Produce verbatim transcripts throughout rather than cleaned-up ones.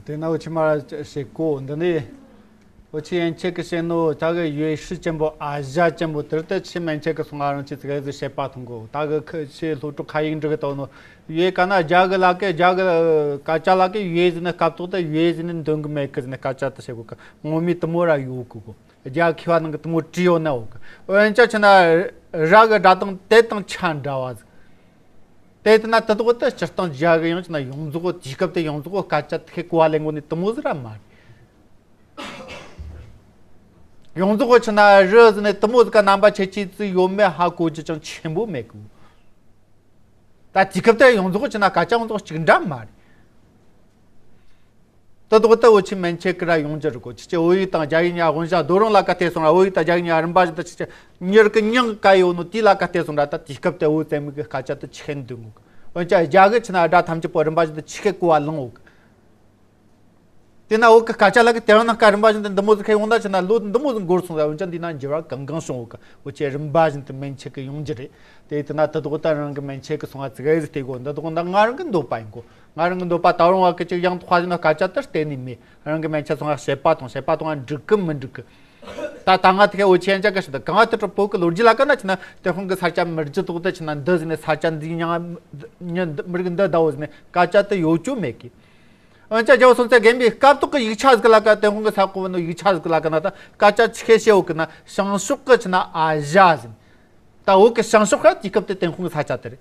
དེ་ན་འུ་ཆི་མ་ར་བྱེད་གོ་འདི་ནི། འུ་ཆི་ཡན་ཆད་ཀྱི་བཤད་ནོ་ད་གི་ཡོད་ཧྲི་ཅན་པོ་ཨ་ཞ་ཅན་པོ་དེར་ཏེ་ཆི་མན་ཆད་ཀྱི་སོང་ང་རང་ཆི་ཙི་ག་ཟི་བཤད་པ་ཐོང་གོ། ད་གི་ཁི་ཆི་སློབ་ཕྲུག་ཁ་ཡིག་འབྲི་གི་དོ་ནོ་ཡོད་ག་ན་རྒྱ་གི་ལ་ཀེ་རྒྱ་གི་སྐད་ཆ་ལ་ཀེ་ཡོད་ཟི་ནི་སྐབས་ཐོག་ཏེ་ཡོད་ཟི་ནི་འདོན་གི་མེད་གི་ཟི་ནི་སྐད་ཆ་ཏི་བཤད་གོ་གི་ངོ་མི་དི་མོ་ར་ཡོད་གི་གོ། རྒྱ་ཁི་བ་ནང་གི་དི་མོ་བྲིས་ཡོད་ན་འོ་གི་འོན་ཅ་ཆི་ན་ར་གི་སྒྲ་དང་དེ་དང་ཆ་འདྲ་བ་ཟི། དེ་ལྟ་ན་དེ་དག་ཏུ་སྤྱིར་བཏང་རྒྱ་གི་ཡང་ཆི་ན་ཡོངས་རྫོགས་དུས་སྐབས་དེ་ཡོངས་རྫོགས་སྐད་ཆ་དེ་ཁེ་གོ་བ་ལེན་གོ་ནི་དུ་མོ་ཟི་ར་མ་རེད། ཡོངས་རྫོགས་ཆི་ན་རི་ཟི་ནི་དུ་མོ་ཟི་ཀ་རྣམ་པ་ཆེ་ཆེ་ཙི་ཡོད་མེད་ཧ་གོ་རྒྱུ་ཅང་ཆེན་པོ་མེད་གི། ད་དུས་སྐབས་དེ་ཡོངས་རྫོགས་ཆི་ན་སྐད་ཆ་ཡོངས་རྫོགས་གཅིག་འདྲ་མ་རེད། དེ་དག་ཏུ་འུ་ཆི་མན་ཆད་ཀི་ར་ཡོང་རྒྱུ་རེད་གོ། ཁྱེད་ཀྱི་བོད་ཡིག་དང་རྒྱ་ཡིག་གཉིས་དབང་ཆ་རྡོ་རིང་ལ་ཀ་ཐེ་སོང་ར། བོད་ཡིག་དང་རྒྱ་ཡིག་གཉིས་རིམ་པ་བཞིན་དུ་ཁྱེད་ཀྱི་མྱུར་གི་མྱིང་ཀ་ཡོད་ནོ་དེ་ལ་ཀ་ཐེ་སོང་ར། ད་དུས་སྐབས་དེ་བོད་བཙན་མི་གི་སྐད་ཆ་དེ་ཆི་འདུག་གོ། འོན་ཀྱང་རྒྱ་གི་ཆི་ན་སྒྲ་ཐམས་ཅད་པོ་རིམ་པ་བཞིན་དུ་ཆི་ཁེ་གོ་བ་ལང་འོ་གི། དེ་ན་བོད་གི་སྐད་ཆ་ལ་གི་དེ་རང་ན་ཀ་རིམ་པ་བཞིན་དུ་འདི་མོ་ཟིག་ཁེ་ཡོང་ད་ཆི་ན་ལོ་འདི་མོ་ཟིག་འགོར་སོང་ར། འོན་ཀྱང་འདི་ན་འགྱུར་བ་གང་གང་བྱུང་འོ་གི། འོ་ཆེ་རིམ་པ་བཞིན་དུ་མན་ཆད་གི་ཡོང་རྒྱུ་རེད། དེ་དེ་ན་དེ་དག་ད་རང་གི་མན་ཆད་གི་སོང་བ་ཙི་ག་ཟིག་དེ་གོ། འདི་དག་ད་ང་རང་གི་འདོད་པ་ཡིན་གོ། ང་རང་གི་འདོད་པ་ད་རུང་བ་ཀི་ཅིག་ཡང་དོ་ཁ་ཟིན་ན་སྐད་ཆ་དེ་བལྟས་ནས་མེད། རང་གི་མན་ཆད་སོང་བ་བཤད་པ་དང་བཤད་པ་དང་བ་འགྲིག་གི་མི་འགྲིག་གི། ད་ད་ང་དེ་ག་འོ་ཆེན་ཅག་གི་ཞིག་ད་གང་ང་དེ་ཀྲོ་བོད་གི་ལོ་རྒྱུས་ལ་ཀ་ན་ཆི་ན་དེ་ཁོང་གི་ས་ཆ་མི་རྒྱུ་དོག་དེ་ཆི་ན་འདི་ཟིན་ནས་ས་ཆ་འདི་ཉང་ཉི་མི་རིགས་འདི་ཟླ་བོ་ཟིན་ནས་སྐད་ཆ་དེ་ཡོད་རྒྱུ་མེད་གི། འོན་ཀྱང་རྒྱལ་བ་སྲོང་བཙན་སྒམ་པོའི་སྐབས་ཐོག་གི་ཡིག་ཆ་ཟིག་ལ་ཀ་དེ་ཁོང་གི་ས་གོ་བ་ནོ་ཡིག་ཆ་ཟིག་ལ་ཀ་ན་ད་སྐད་ཆ་ཆི་ཁེ་བཤད་འོ་གི་ན་བྱང་ཕྱོགས་གི་ཆི་ན་ཨ་ཞ་ཟིན། ད་བོད་གི་བྱང་ཕྱོགས་ཁ་དུས་སྐབས་དེ་དེ་ཁོང་གི་ས་ཆ་དེ་རེད།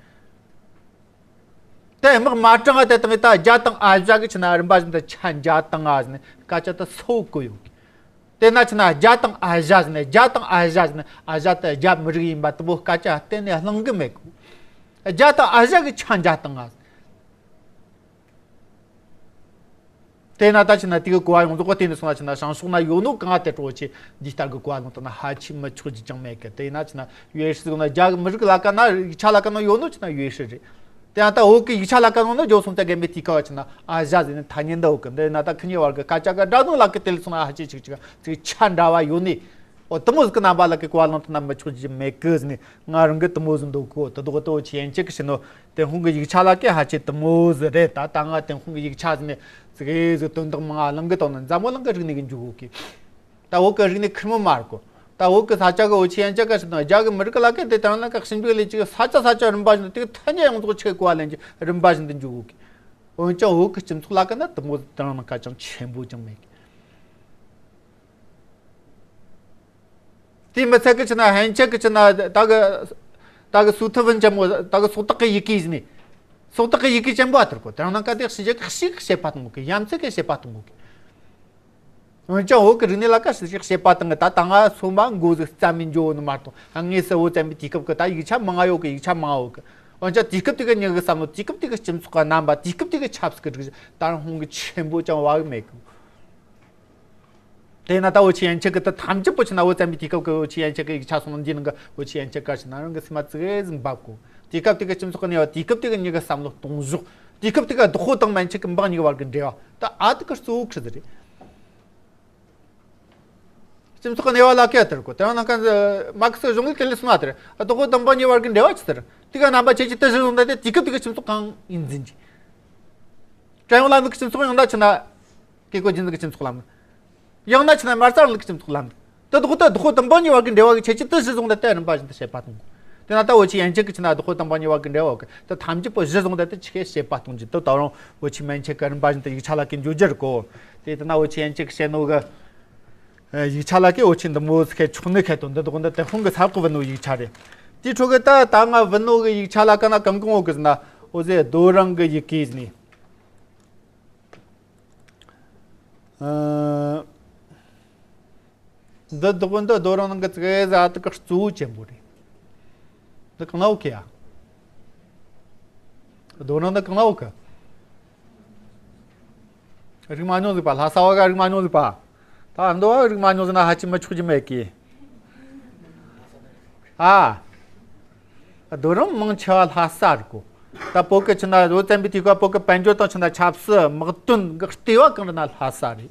དེ་དམག་མ་དྲངས་ང་དེ་དང་ད་རྒྱ་དང་ཨ་ཞ་གི་ཆི་ན་རིམ་པ་བཞིན་དུ་ཆ་འཇའ་དང་ཨ་ཟིན་སྐད་ཆ་དེ་སོ་གོ་ཡོད་གི། དེ་ན་ཆི་ན་རྒྱ་དང་ཨ་ཞ་ཟིན་རྒྱ་དང་ཨ་ཞ་ཟིན་ཨ་ཞ་དེ་རྒྱ་མི་རིགས་ཡིན་པ་དེ་བོ་སྐད་ཆ་གཏན་ནས་གླེང་གི་མེད་གི། རྒྱ་དང་ཨ་ཞ་གི་ཆ་འཇའ་དང་ཨ་ཟིན། དེ་ན་ད་ཆི་ན་དེ་གི་གོ་བ་ཡོངས་རྫོགས་གོ་དེ་ནས་སོང་ན་ཆི་ན་བྱང་ཕྱོགས་ན་ཡོད་ནོ་གང་ང་དེ་ཀྲོ་ཆེ་འདི་ལྟར་གི་གོ་བ་ལོང་ད་ན་ཧ་ཆི་མི་ཆོག་རྒྱུ་ཅང་མེད་གི། དེ་ན་ཆི་ན་ཡོད་ཧྲི་ཟིག་ན་རྒྱ་གི་མི་རིགས་ལ་ཀ་ན་ཡིག་ཆ་ལ་ཀ་ན་ཡོད་ནོ་ཆི་ན་ཡོད་ཧྲི་རེད། དེ་ཡང་ད་བོད་གི་ཡིག་ཆ་ལ་ཀ་ནང་ན་རྒྱལ་བ་སྲོང་བཙན་སྒམ་པོའི་དུས་སྐབས་ཆི་ན་ཨ་ཞ་ཟེར་ནས་ཐ་སྙད་འདི་འོ་གི། འདི་ན་ད་ཁི་གཉིས་བར་གི་སྐད་ཆ་གི་སྒྲ་གདངས་ལ་ཀི་དེ་ལ་སོང་ན་ཧ་ཅི་ཆིག་ཆིག་ཅིག་ཆ་འདྲ་བ་ཡོད་ནི། འོ་དུ་མོ་ཟིག་གི་རྣམ་པ་ལ་ཀི་གོ་བ་ལོང་ད་ན་མི་ཆོག་རྒྱུ་མེད་གི་ཟེར་ནས་ང་རང་གི་དུ་མོ་ཟིག་འདོད་གོ། དུ་དོག་དོ་ཆི་ཡན་ཆད་གི་ཤི་ནོ་དེ་ཧོང་གི་ཡིག་ཆ་ལ་ཀི་ཧ་ཅི་དུ་མོ་ཟིག་རེད། ད་ད་ང་དེ་ཧོང་གི་ཡིག་ཆ་ཟིག་ནས་ཟིག་གི་ཟིག་དོན་དག་མང་ང་ལང་གི་དང་ན་འཛམ་བུ་གླིང་གི་རིག་གནས་གི་འཇུག་གོ་གི། ད་བོད་གི་རིག་གནས་ཁེར་མོ་མ་རེད་གོ། ད་བོད་གི་ས་ཆ་གི་འོ་ཆི་ཡན་ཆད་ག་ཞིག་དང་རྒྱ་གི་མི་རིགས་ལ་ཀི་དེ་དང་ན་ཀ་ཞིང་པའི་ལས་ཅིག་ས་ཆ་ས་ཆ་རིམ་པ་བཞིན་དུ་ཐ་སྙད་ཡོངས་རྫོགས་ཆི་གི་གོ་བ་ལེན་གི་རིམ་པ་བཞིན་དུ་འཇུག་གོ་གི། འོན་ཀྱང་བོད་གི་སྤྱི་ཚོགས་ལ་ཀ་ན་དུ་མོ་དང་ན་ཀ་ཅང་ཆེན་པོ་ཅང་མེད་གི། དེ་མི་ཚད་གི་ཆི་ན་ཧན་ཆད་གི་ཆི་ན་ད་གི་ད་གི་སུ་ཐི་ཝུན་ཅན་མོ་ད་གི་སོག་ཐག་གི་ཡི་གེ་ཟིན་ནས་སོག་ཐག་གི་ཡི་གེ་ཅན་པོ་ཨ་ཐུར་གོ། དེ་རང་ན་ཀ་དེ་ཞི་རྒྱ་གི་ཞིག་བཤད་པ་དང་གི་ཡ་མཚན་གི་བཤད་པ་དང་གི། འོན་ཀྱང་བོད་ཀྱི་རིག་གནས་ལ་ཀ་ཞིག་བཤད་པ་དང་གི་ད་ད་ང་སོ་མ་མགོ་ཟིག་རྩ་མེད་འཇོག་ནི་མ་གཏོགས་ཨ་ངེས་སུ་བོད་བཙན་པོའི་དུས་སྐབས་ཀྱི་ད་ཡིག་ཆ་མང་ང་ཡོད་གི། ཡིག་ཆ་མང་ང་ཡོད་གི། འོན་ཀྱང་དུས་སྐབས་དེ་གི་མྱི་གི་བསམ་བློ། དུས་སྐབས་དེ་གི་སྤྱི་ཚོགས་ཀྱི་རྣམ་པ། དུས་སྐབས་དེ་གི་ཆབ་སྲིད་ཀྱི་སྒྲིག་གཞི་ད་རུང་ཧོང་གི་ཆེན་པོ་ཅང་བ་གི་མེད་གི། དེས་ན་ད་འུ་ཆི་ཡན་ཆད་ཀྱི་ད་ཐམས་ཅད་པོ་ཆི་ན་བོད་བཙན་པོའི་དུས་སྐབས་ཀྱི་འུ་ཆི་ཡན་ཆད་ཀྱི་ཡིག་ཆ་སོང་ན་འདིའི་ནང་གི་འུ་ཆི་ཡན་ཆད་ཀ་ཆི་ན་རང་གི་སེམས་མ་ཙི་གེ་ཟིག་འབབ་གོ། དུས་སྐབས་དེ་གི་སྤྱི་ཚོགས་ཀྱི་གནས་བབ། དུས་སྐབས་དེ་གི་མྱི་གི་བསམ་བློ་གཏོང་ཕྱོགས། དུས་སྐབས་དེ་གི་བདག་པོ་དང་མན་ཆད་ཀྱི་འབངས་གཉིས་ཀྱི་བར་གྱི་འབྲེལ་བ་ད་ཨ་དེ་གི་གཙོ་བོ་ཁྲི་ཟིག་རེད། སྤྱི་ཚོགས་ཀྱི་གནས་བབ་ལ་ཀ་དེར་གོ། དེ་རང་ནང་ཀ་མར་ཁེ་སི་གཞུང་གི་དེ་ལས་སོང་ན་དེར་བདག་པོ་དང་འབངས་གཉིས་བར་གྱི་འབྲེལ་བ་ཆི་ཟེར། དེ་ག་རྣམ་པ་ཆེ་ཆེ་དེ་གཞི་བཟུང་ད་དེ་དུས་སྐབས་དེ་གི་སྤྱི་ཚོགས་གང་ཡིན་འཛིན་གྱི། བྲན་གཡོག་ལམ་ལུགས་སྤྱི་ཚོགས་ཡང་ན་ཆི་ན། བཀས་བཀོད་རྒྱུད་འཛིན་གྱི་སྤྱི་ཚོགས་ལམ། ཡང་ན་ཆི་ན་མ་རྩ་རིང་ལུགས་སྤྱི་ཚོགས་ལམ། དེ་དག་ཏུ་བདག་པོ་དང་འབངས་གཉིས་བར་གྱི་འབྲེལ་བ་གི་ཁྱད་ཆོས་དེ་གཞི་བཟུང་སྟེ་དེ་རིམ་པ་བཞིན་དུ་བཤད་པ་གཏོང་དགོས། དེ་ན་ད་འུ་ཆི་ཡན་ཆད་ཀྱི་ཆི་ན་བདག་པོ་དང་འབངས་གཉིས་བར་གྱི་འབྲེལ་བ་གི་དེ་ཐམས་ཅད་པོ་གཞི་བཟུང་སྟེ་དེ་ཆི་གེ་བཤད་པ་གཏོང་རྒྱུ་དེ་ད་རུང་འུ་ཆི་མན་ཆད་ཀྱི་རིམ་པ་བཞིན་དུ་ཡིག་ཆ་ལ་ཀི་འཇུག་རྒྱུ་རེད་གོ། དེ་དེ་ན་འུ་ཆི་ཡན་ཆད་ཀྱི་བཤད་ནོ་གི། ཡིག་ཆ་ལ་ཀི་འུ་ཆི་འདི་མོ་ཁེ་ཆོག་ནི་ཁེ་དོན་འདི་དག་འདི་དེ་ཁོང་གི་ས་གོ་བུ་ནོ་ཡིག་ཆ་རེད། དེ་འཕྲོ་གི་ད་ད་ང་བུ་ནོ་གི་ཡིག་ཆ་ལ་ཀ་ན་གང་གང་འོ་གི་ཟེར་ན་འོ་ཟེ་རྡོ་རིང་གི་ཡི་གེ་ཟིན་ནི། ཨ། འདི་དག་འདི་རྡོ་རིང་ནང་གི་ཙི་གེ་ཟ་དེ་གི་གཙོ་བོ་ཆེན་པོ་རེད། འདི་གང་ན་འོ་གི་ཡ། རྡོ་རིང་འདི་གང་ན་འོ་གི། རིག་མ་མྱོང་ཟིག་པ། ལྷ་ས་བ་ག་རིག་མ་མྱོང་ཟིག་པ། ད་འདི་བ་རིག་མ་མྱོང་ཟིག་ན་ཧ་ཅི་མི་ཆོག་རྒྱུ་མེད་གི། ཨ། རྡོ་རིང་མང་ཆེ་བ་ལྷ་ས་རེད་གོ། ད་བོད་གི་ཆི་ན་བོད་བཙན་པོའི་དུས་སྐབས་བོད་གི་དཔལ་འབྱོར་དང་ཆི་ན་ཆབ་སྲིད་དམག་དོན་གི་ལྟེ་བ་གང་རེད་ན་ལྷ་ས་རེད།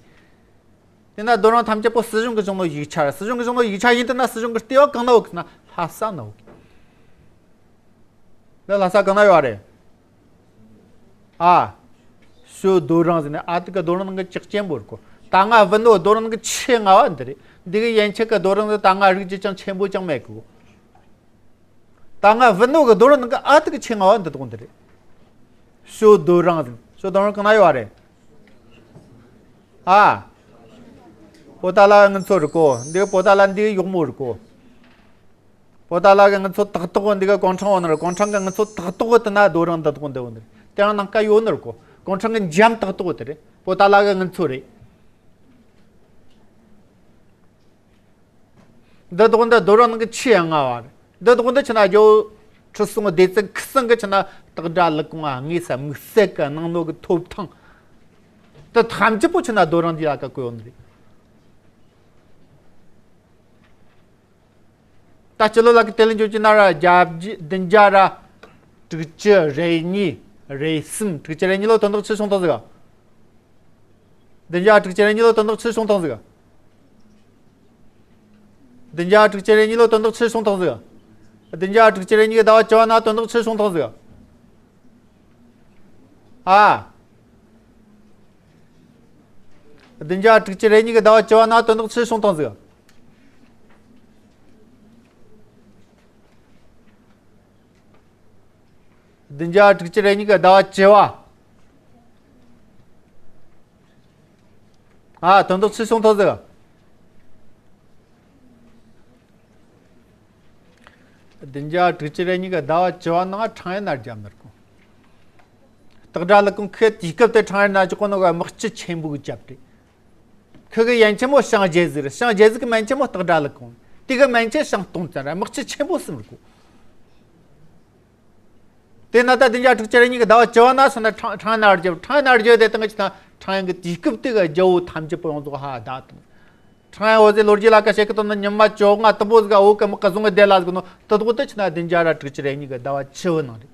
དེ་ན་རྡོ་རིང་ཐམས་ཅད་པོ་སྲིད་གཞུང་གི་གཞུང་ལུགས་ཡིག་ཆ་རེད། སྲིད་གཞུང་གི་གཞུང་ལུགས་ཡིག་ཆ་ཡིན་དུ་ན་སྲིད་གཞུང་གི་ལྟེ་བ་གང་ན་འོ་གི་ན་ལྷ་ས་ན་འོ་གི། འདི་ལྷ་ས་གང་ན་ཡོད་རེད། ཨ། སྤྲོ་རྡོ་རིང་ཟེར་ནས་ཨ་ཏི་གི་རྡོ་རིང་ནང་གི་ཅིག་ཅན་པོ་རེད་གོ། ད་ང་བུ་ནོ་རྡོ་རིང་གི་ཆེས་ང་བ་འདི་རེད། འདི་གི་ཡན་ཆད་གི་རྡོ་རིང་ཟེར་ད་ང་རིགས་ཀྱི་ཅང་ཆེན་པོ་ཅང་མེད་གོ། ད་ང་བུ་ནོ་གི་རྡོ་རིང་ནང་གི་ཨ་ཏི་གི་ཆེས་ང་བ་འདི་དགོན་འདི་རེད། སྤྲོ་རྡོ་རིང་ཟེར། སྤྲོ་རྡོ་རིང་གང་ན་ཡོད་རེད། ཨ། པོ་ཏ་ལ་ང་ཚོ་རེད་གོ། འདི་གི་པོ་ཏ་ལ་འདི་གི་གཡོག་མོ་རེད་གོ། པོ་ཏ་ལ་གི་ང་ཚོ་ཏག་ཏག་འདི་ག་གུང་ཁྲང་བ་ནི་རེད། གུང་ཁྲང་གི་ང་ཚོ་ཏག་ཏག་དེ་ན་རྡོ་རིང་འདི་དག་འདི་བོ་འདི་རེད། དེ་རང་ནང་ཀ་ཡོད་ནི་རེད་གོ། གུང་ཁྲང་གི་འཇམ་ཏག་ཏག་དེ་རེད། པོ་ཏ་ལ་གི་ང་ཚོ་རེད། འདི་དག་འདི་རྡོ་རིང་ནང་གི་ཆེས་ཡང་ང་བ་རེད། འདི་དག་འདི་ཆི་ན་རྒྱལ་པོ་ཁྲི་སྲོང་ལྡེ་བཙན་ཁུ་སང་གི་ཆི་ན་སྟག་སྒྲ་ལུག་ཀོང་ང་ངེས་ས་དམིགས་བསལ་གི་ནང་ནོ་གི་ཐོབ་ཐང་། དེ་ཐམས་ཅད་པོ་ཆི་ན་རྡོ་རིང་འདི་ལ་ཀ་བཀོད་ཡོད་ནི་རེད། ད་སྤྱི་ལོ་ལ་ཀ་དེ་ལ་འཇོག་ཅི་ན་ར་བརྒྱད་བརྒྱ་བདུན་བརྒྱ་ར་དྲུག་ཅུ་རེ་གཉིས་རེ་གསུམ། དྲུག་ཅུ་རེ་གཉིས་ལོ་དོན་དག་ཆི་བྱུང་ཐང་ཟིག་བདུན་བརྒྱ་དྲུག་ཅུ་རེ་གཉིས་ལོ་དོན་དག་ཆི་བྱུང་ཐང་ཟིག་བདུན་བརྒྱ་དྲུག་ཅུ་རེ་གཉིས་ལོ་དོན་དག་ཆི་བྱུང་ཐང་ཟིག་བདུན་བརྒྱ་དྲུག་ཅུ་རེ་གཉིས་གི་ཟླ་བ་བཅུ་བ་ན་དོན་དག་ཆི་བྱུང་ཐང་ཟིག་ཨ། བདུན་བརྒྱ་དྲུག་ཅུ་རེ་གཉིས་གི་ཟླ་བ་བཅུ་བ་ན་དོན་དག་ཆི་བྱུང་ཐང་ཟིག་བདུན་བརྒྱ་དྲུག་ཅུ་རེ་གཉིས་གི་ཟླ་བ་བཅུ་བ། ཨ། དོན་དག་ཆི་བྱུང་ཐང་ཟིག་བདུན་བརྒྱ་དྲུག་ཅུ་རེ་གཉིས་གི་ཟླ་བ་བཅུ་བ་ནང་ཁྲང་ཡན་ན་རྒྱབ་ནི་རེད་གོ། སྟག་སྒྲ་ལུག་ཀོང་ཁི་དུས་སྐབས་དེ་ཁྲང་ཡན་ན་ཅི་གོ་ནོ་གི་དམག་སྤྱི་ཆེན་པོ་གི་རྒྱབ་རེད། ཁི་གི་ཡན་ཆད་མོ་ཞང་རྒྱལ་ཟིག་རེད། ཞང་རྒྱལ་ཟིག་གི་མན་ཆད་མོ་སྟག་སྒྲ་ལུག་ཀོང་། དེ་གི་མན་ཆད་ཞང་སྟོང་བཙན་རེད། དམག་སྤྱི་ཆེན་པོ་གསུམ་རེད་གོ། དེ་ན་ད་བདུན་བརྒྱ་དྲུག་ཅུ་རེ་གཉིས་གི་ཟླ་བ་བཅུ་བ་ན་སོང་ན་ཁྲང་ཁྲང་ཡན་ན་རྒྱབ། ཁྲང་ཡན་ན་རྒྱབ་དེ་དང་གི་ཆི་ན་ཁྲང་ཡན་གི་དུས་སྐབས་དེ་གི་རྒྱལ་པོ་ཐམས་ཅད་པོ་ཡོངས་རྫོགས་ཧ་ད་དང་། ཁྲང་ཡན་འོ་ཟེ་ལོ་རྒྱུས་ལ་ཀ་བཤད་གི་དོན་ནི་ཉི་མ་བཅོ་ལྔ་དུམ་བུ་ཟིག་ག་བོད་གི་དམག་གི་བཟུང་གི་བསྡད་ལ་ཟིག་ནོ་དེ་དག་དེ་ཆི་ན་བདུན་བརྒྱ་ར་དྲུག་ཅུ་རེ་གཉིས་གི་ཟླ་བ་བཅུ་བའི་ནང་རེད།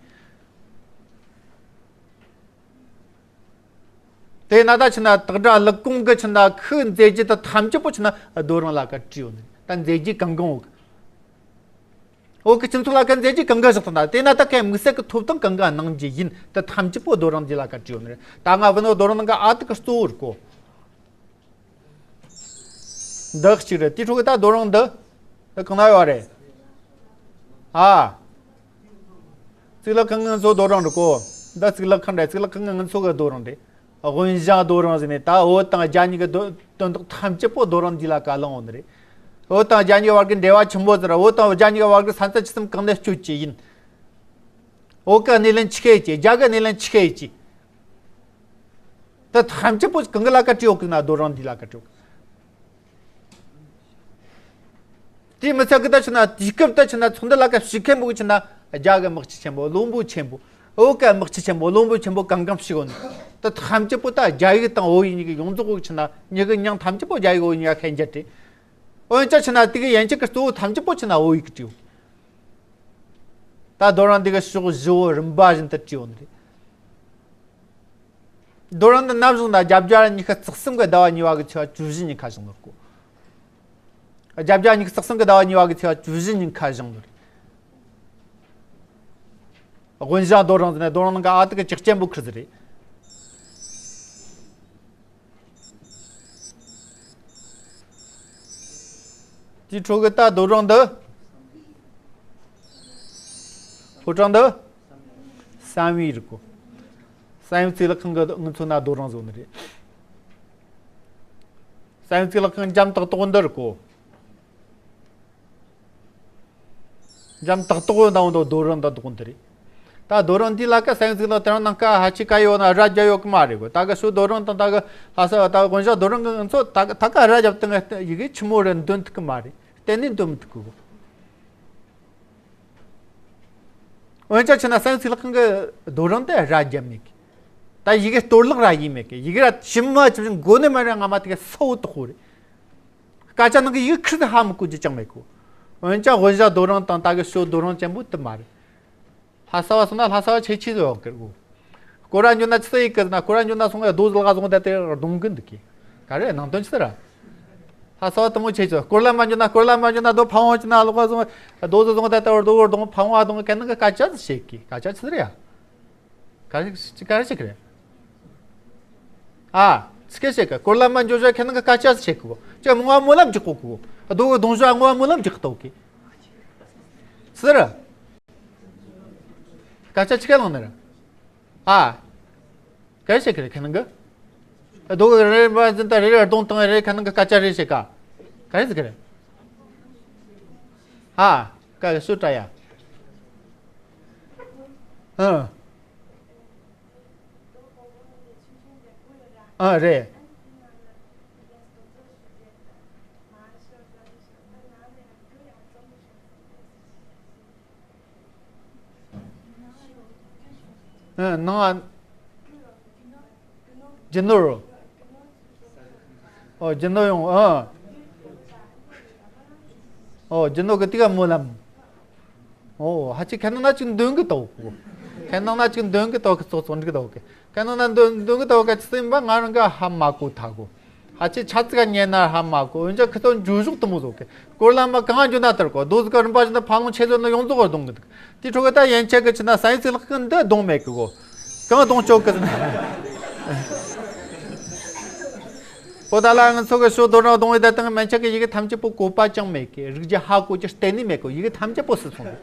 དེ་ན་ད་ཆི་ན་སྟག་སྒྲ་ལུག་ཀོང་གི་ཆི་ན་ཁི་མཛད་རྗེས་དེ་ཐམས་ཅད་པོ་ཆི་ན་རྡོ་རིང་ལ་ཀ་བྲིས་ཡོད་ནི་རེད། ད་མཛད་རྗེས་གང་གང་འོག་གི། འོག་གི་སྤྱི་ཚོགས་ལ་ཀ་མཛད་རྗེས་གང་ག་བཞག་ཐུབ་ན་དེ་ན་ད་ཀ་དམིགས་བསལ་གི་ཐོབ་ཐང་གང་ག་གནང་རྒྱུ་ཡིན། དེ་ཐམས་ཅད་པོ་རྡོ་རིང་འདི་ལ་ཀ་བྲིས་ཡོད་ནི་རེད། ད་ང་བུ་ནོ་རྡོ་རིང་ནང་གི་ཨ་ཏི་གི་གཙོ་བོ་རེད་གོ། འདི་གཅིག་རེད། དེའི་འཕྲོ་གི་ད་རྡོ་རིང་འདི། འདི་གང་ན་ཡོད་རེད། ཨ། གཙུག་ལག་ཁང་གི་ང་ཚོ་རྡོ་རིང་རེད་གོ། འདི་གཙུག་ལག་ཁང་རེད། གཙུག་ལག་ཁང་གི་ང་ཚོ་གི་རྡོ་རིང་རེད། དབོན་ཞང་རྡོ་རིང་ཟེར་ནས་ད་བོད་དང་རྒྱ་གཉིས་ཀྱི་དོན་དོན་དག་ཐམས་ཅད་པོ་རྡོ་རིང་འདི་ལ་ཀ་ལངས་ཡོད་ནི་རེད། བོད་དང་རྒྱ་གཉིས་ཀྱི་བར་གྱི་འབྲེལ་བ་ཆེན་པོ་ཟེར། བོད་དང་རྒྱ་གཉིས་ཀྱི་བར་གྱི་ས་མཚམས་ཆི་ཙམ་གང་ནས་གཅོད་ཀྱི་ཡིན། བོད་ཀྱི་སྣེ་ལེན་ཆི་གེ་ཡེད་ཀྱི། རྒྱ་གི་སྣེ་ལེན་ཆི་གེ་ཡེད་ཀྱི། དེ་ཐམས་ཅད་པོ་གང་གི་ལ་ཀ་བྲིས་ཡོད་གི་ན་རྡོ་རིང་འདི་ལ་ཀ་བྲིས་ཡོད་གི། དེ་མི་ཚད་གི་ད་ཆི་ན་དུས་སྐབས་ད་ཆི་ན་ཚོགས་འདུ་ལ་ཀ་ཞུགས་མཁན་པོ་གི་ཆི་ན་རྒྱ་གི་དམག་སྤྱི་ཆེན་པོ་བློན་པོ་ཆེན་པོ། བོད་གི་དམག་སྤྱི་ཆེན་པོ་བློན་པོ་ཆེན་པོ་གང་གང་ཞིག་ཡོད་ནི། ད་ཐམས་ཅད་པོ་ད་རྒྱ་ཡིག་དང་བོད་ཡིག་གཉིས་ཀྱི་ཡོངས་རྫོགས་གི་ཆི་ན་མྱི་གི་མྱིང་ཐམས་ཅད་པོ་རྒྱ་ཡིག་བོད་ཡིག་གཉིས་ཀ་ཤན་སྦྱར་ཏེ། འོན་ཀྱང་ཆི་ན་དེ་གི་ཡན་ཆད་ཀྱི་གཙོ་བོ་ཐམས་ཅད་པོ་ཆི་ན་བོད་ཡིག་གི་བྲིས་ཡོད། ད་རྡོ་རིང་འདི་གི་ཕྱོགས་བཞི་བོ་རིམ་པ་བཞིན་དུ་བྲིས་ཡོད་ནི་རེད། རྡོ་རིང་འདི་ནམ་བཞེངས་ན་བརྒྱད་བརྒྱ་ཉི་ཤུ་རྩ་གསུམ་གི་ཟླ་བ་གཉིས་པ་གི་ཚེས་པ་བཅུ་བཞི་ཉིན་ཁ་བཞེངས་ནོ་རེད་གོ། བརྒྱད་བརྒྱ་ཉི་ཤུ་རྩ་གསུམ་གི་ཟླ་བ་གཉིས་པ་གི་ཚེས་པ་བཅུ་བཞི་ཉིན་ཁ་བཞེངས་ནོ་རེད། དབོན་ཞང་རྡོ་རིང་ཟེར་ནས་རྡོ་རིང་ནང་གི་ཨ་ཏི་གི་ཅིག་ཅན་པོ་ཁུར་ཟིག་རེད། དེའི་འཕྲོ་གི་ད་རྡོ་རིང་འདི། ཕོ་བྲང་འདི། བསམ་ཡས་རེད་གོ། བསམ་ཡས་གཙུག་ལག་ཁང་གི་ང་ཚོ་ན་རྡོ་རིང་བཟོ་ནི་རེད། བསམ་ཡས་གཙུག་ལག་ཁང་འཇམ་ཏག་ཏག་འདི་རེད་གོ། འཇམ་ཏག་ཏག་ཡོད་ན་འོ་འདུག་རྡོ་རིང་འདི་འདུག་འདི་རེད། ད་རྡོ་རིང་འདི་ལ་ཀ་སེང་ཟིག་ལ་དེ་རིང་ནང་ཀ་ཧ་ཅི་ཀ་ཡོད་ན་ར་རྒྱ་ཡོད་གི་མ་རེད་གོ། ད་གི་སུ་རྡོ་རིང་དང་ད་གི་ལྷ་ས་ད་དབོན་ཞང་རྡོ་རིང་གི་ང་ཚོ་ད་གི་ད་ག་ར་རྒྱབ་དེ་ང་ཡི་གེ་ཆི་མོ་རེད་འདོན་ཐུབ་གི་མ་རེད། གཏན་ནས་འདོན་མི་ཐུབ་གི་གོ། འོན་ཀྱང་ཆི་ན་སེང་ཟིག་ལག་ཁང་གི་རྡོ་རིང་དེ་ར་རྒྱབ་མེད་གི། ད་ཡི་གེ་གཏོར་བརླག་ར་ཡིན་མེད་གི། ཡི་གེ་ར་ཞིམ་མ་ཆི་མོ་མགོ་ནས་མ་ར་ང་མ་དེ་གི་སོ་དོག་པོ་རེད། སྐད་ཆ་ནང་གི་ཡིག་ཁྲིད་ཧ་མི་གོ་རྒྱུ་ཅང་མེད་གོ། འོན་ཀྱང་དབོན་ཞང་རྡོ་རིང་དང་ད་གི་ཞོ་རྡོ་རིང་ཅན་པོ་དུ་མ་རེད། ལྷ་ས་བ་སོང་ན་ལྷ་ས་བ་ཆེ་ཆེ་ཡོད་གི་གོ། སྐོར་ར་འགྱོ་ན་ཆི་ཟིག་ཡིན་གི་ཟེར་ན། སྐོར་ར་འགྱོ་ན་སོང་ངས་རྡོ་ཟིག་ལ་བཟུང་བསྡད་དེ་རྡུང་གི་འདུག་གི། ག་རེ་ནང་དོན་ཆི་ཟིག་ར། ལྷ་ས་བ་དུ་མོ་ཆེ་ཆེ། སྐོར་ལ་མ་འགྱོ་ན་སྐོར་ལ་མ་འགྱོ་ན་རྡོ་ཕ་བོང་ཅི་ན་ལོག་བཟུང་། རྡོ་ཟིག་བཟུང་བསྡད་དེ་རྡོ་རྡུང་ཕ་བོང་ཨ་རྡུང་གི་ཁ་ནང་གི་སྐད་ཆ་ཟིག་བཤད་གི། སྐད་ཆ་ཆི་ཟིག་རེད་ཡ། ག་རེ་ག་རེ་ཞིག་རེད། ཨ། ཚིག་སྐད་བཤད་གི། སྐོར་ལམ་མ་འཇོག་བྱ་ཁེ་ནང་གི་སྐད་ཆ་བཤད་གི། ཅི་མོ་བ་སྨོན་ལམ་རྒྱག་གོ་གི། རྡོ་གི་རྡུང་བྱ་མོ་བ་སྨོན་ལམ་རྒྱག་གི་ཏོ་གི། སི་ར། སྐད་ཆ་ཆི་ག་ལང་ནི་ར། ཨ། ག་རེ་བཤད་གི་རེད་ཁེ་ནང་གི། རྡོ་གི་རེ་རེ་བ་འཛིན་ད་རེ་རེ་རྡུང་བཏང་རེ་ཁེ་ནང་གི་སྐད་ཆ་རེ་བཤད་ག། ག་རེ་ཟེར་གི་རེད། ཨ། ཀ་གི་སུ་ཏྲ་ཡ། ཨ། ཨ་རེད། ཨ་ནང་ཨ། རྒྱུ་ནོར། ཨོ་རྒྱུ་ནོར་ཡོང་ཨ། ཨོ་རྒྱུ་ནོར་གི་ཏི་ག་སྨོན་ལམ། ཨོ་ཧ་ཅི་ཁ་ནང་ན་ཅིག་འདོན་གི་ཏོ། ཁ་ནང་ན་ཅིག་འདོན་གི་ཏོ་གི་ཙོག་ཙོག་འགྲིག་གི་ཏོ་གི། ཁ་ནང་ན་འདོན་འདོན་གི་ཏོ་གི་ཅི་སེམས་པ་ང་རང་ག་ཧ་མ་གོ་ཐ་གོ། ཧ་ཅི་ཆ་ཙི་ག་ཉན་ན་ཧ་མ་གོ། འོན་ཀྱང་ཁི་ཏོ་འཇུ་ཞུག་ཏི་མོ་ཟོ་གི། སྐོར་ལ་མ་གང་འཇུ་ན་ལྟར་གོ། རྡོ་ཟི་ག་རིམ་པ་བཞིན་དུ་ཕ་ལོང་ཆེ་ཟོ་ན་ཡོངས་རྫོགས་ག་རྡུང་གི་འདུག། དེ་ཕྲུ་གུ་ད་ཡན་ཆད་གི་ཆི་ན་སའི་སི་ལག་གི་འདི་རྡུང་མེད་གི་གོ། གང་རྡུང་ཆོག་གི་ཟེར་ན། ཨོ་ད་ལ་ང་ཚོ་གི་ཤོ་རྡོ་རང་རྡུང་བའི་ད་དང་མན་ཆད་གི་ཡི་གེ་ཐམས་ཅད་པོ་གོ་པ་ཅང་མེད་གི། རིག་རྒྱུ་ཧ་གོ་རྒྱུ་གཏན་ནས་མེད་གི། ཡི་གེ་ཐམས་ཅད་པོ་སུ་སོང་གི།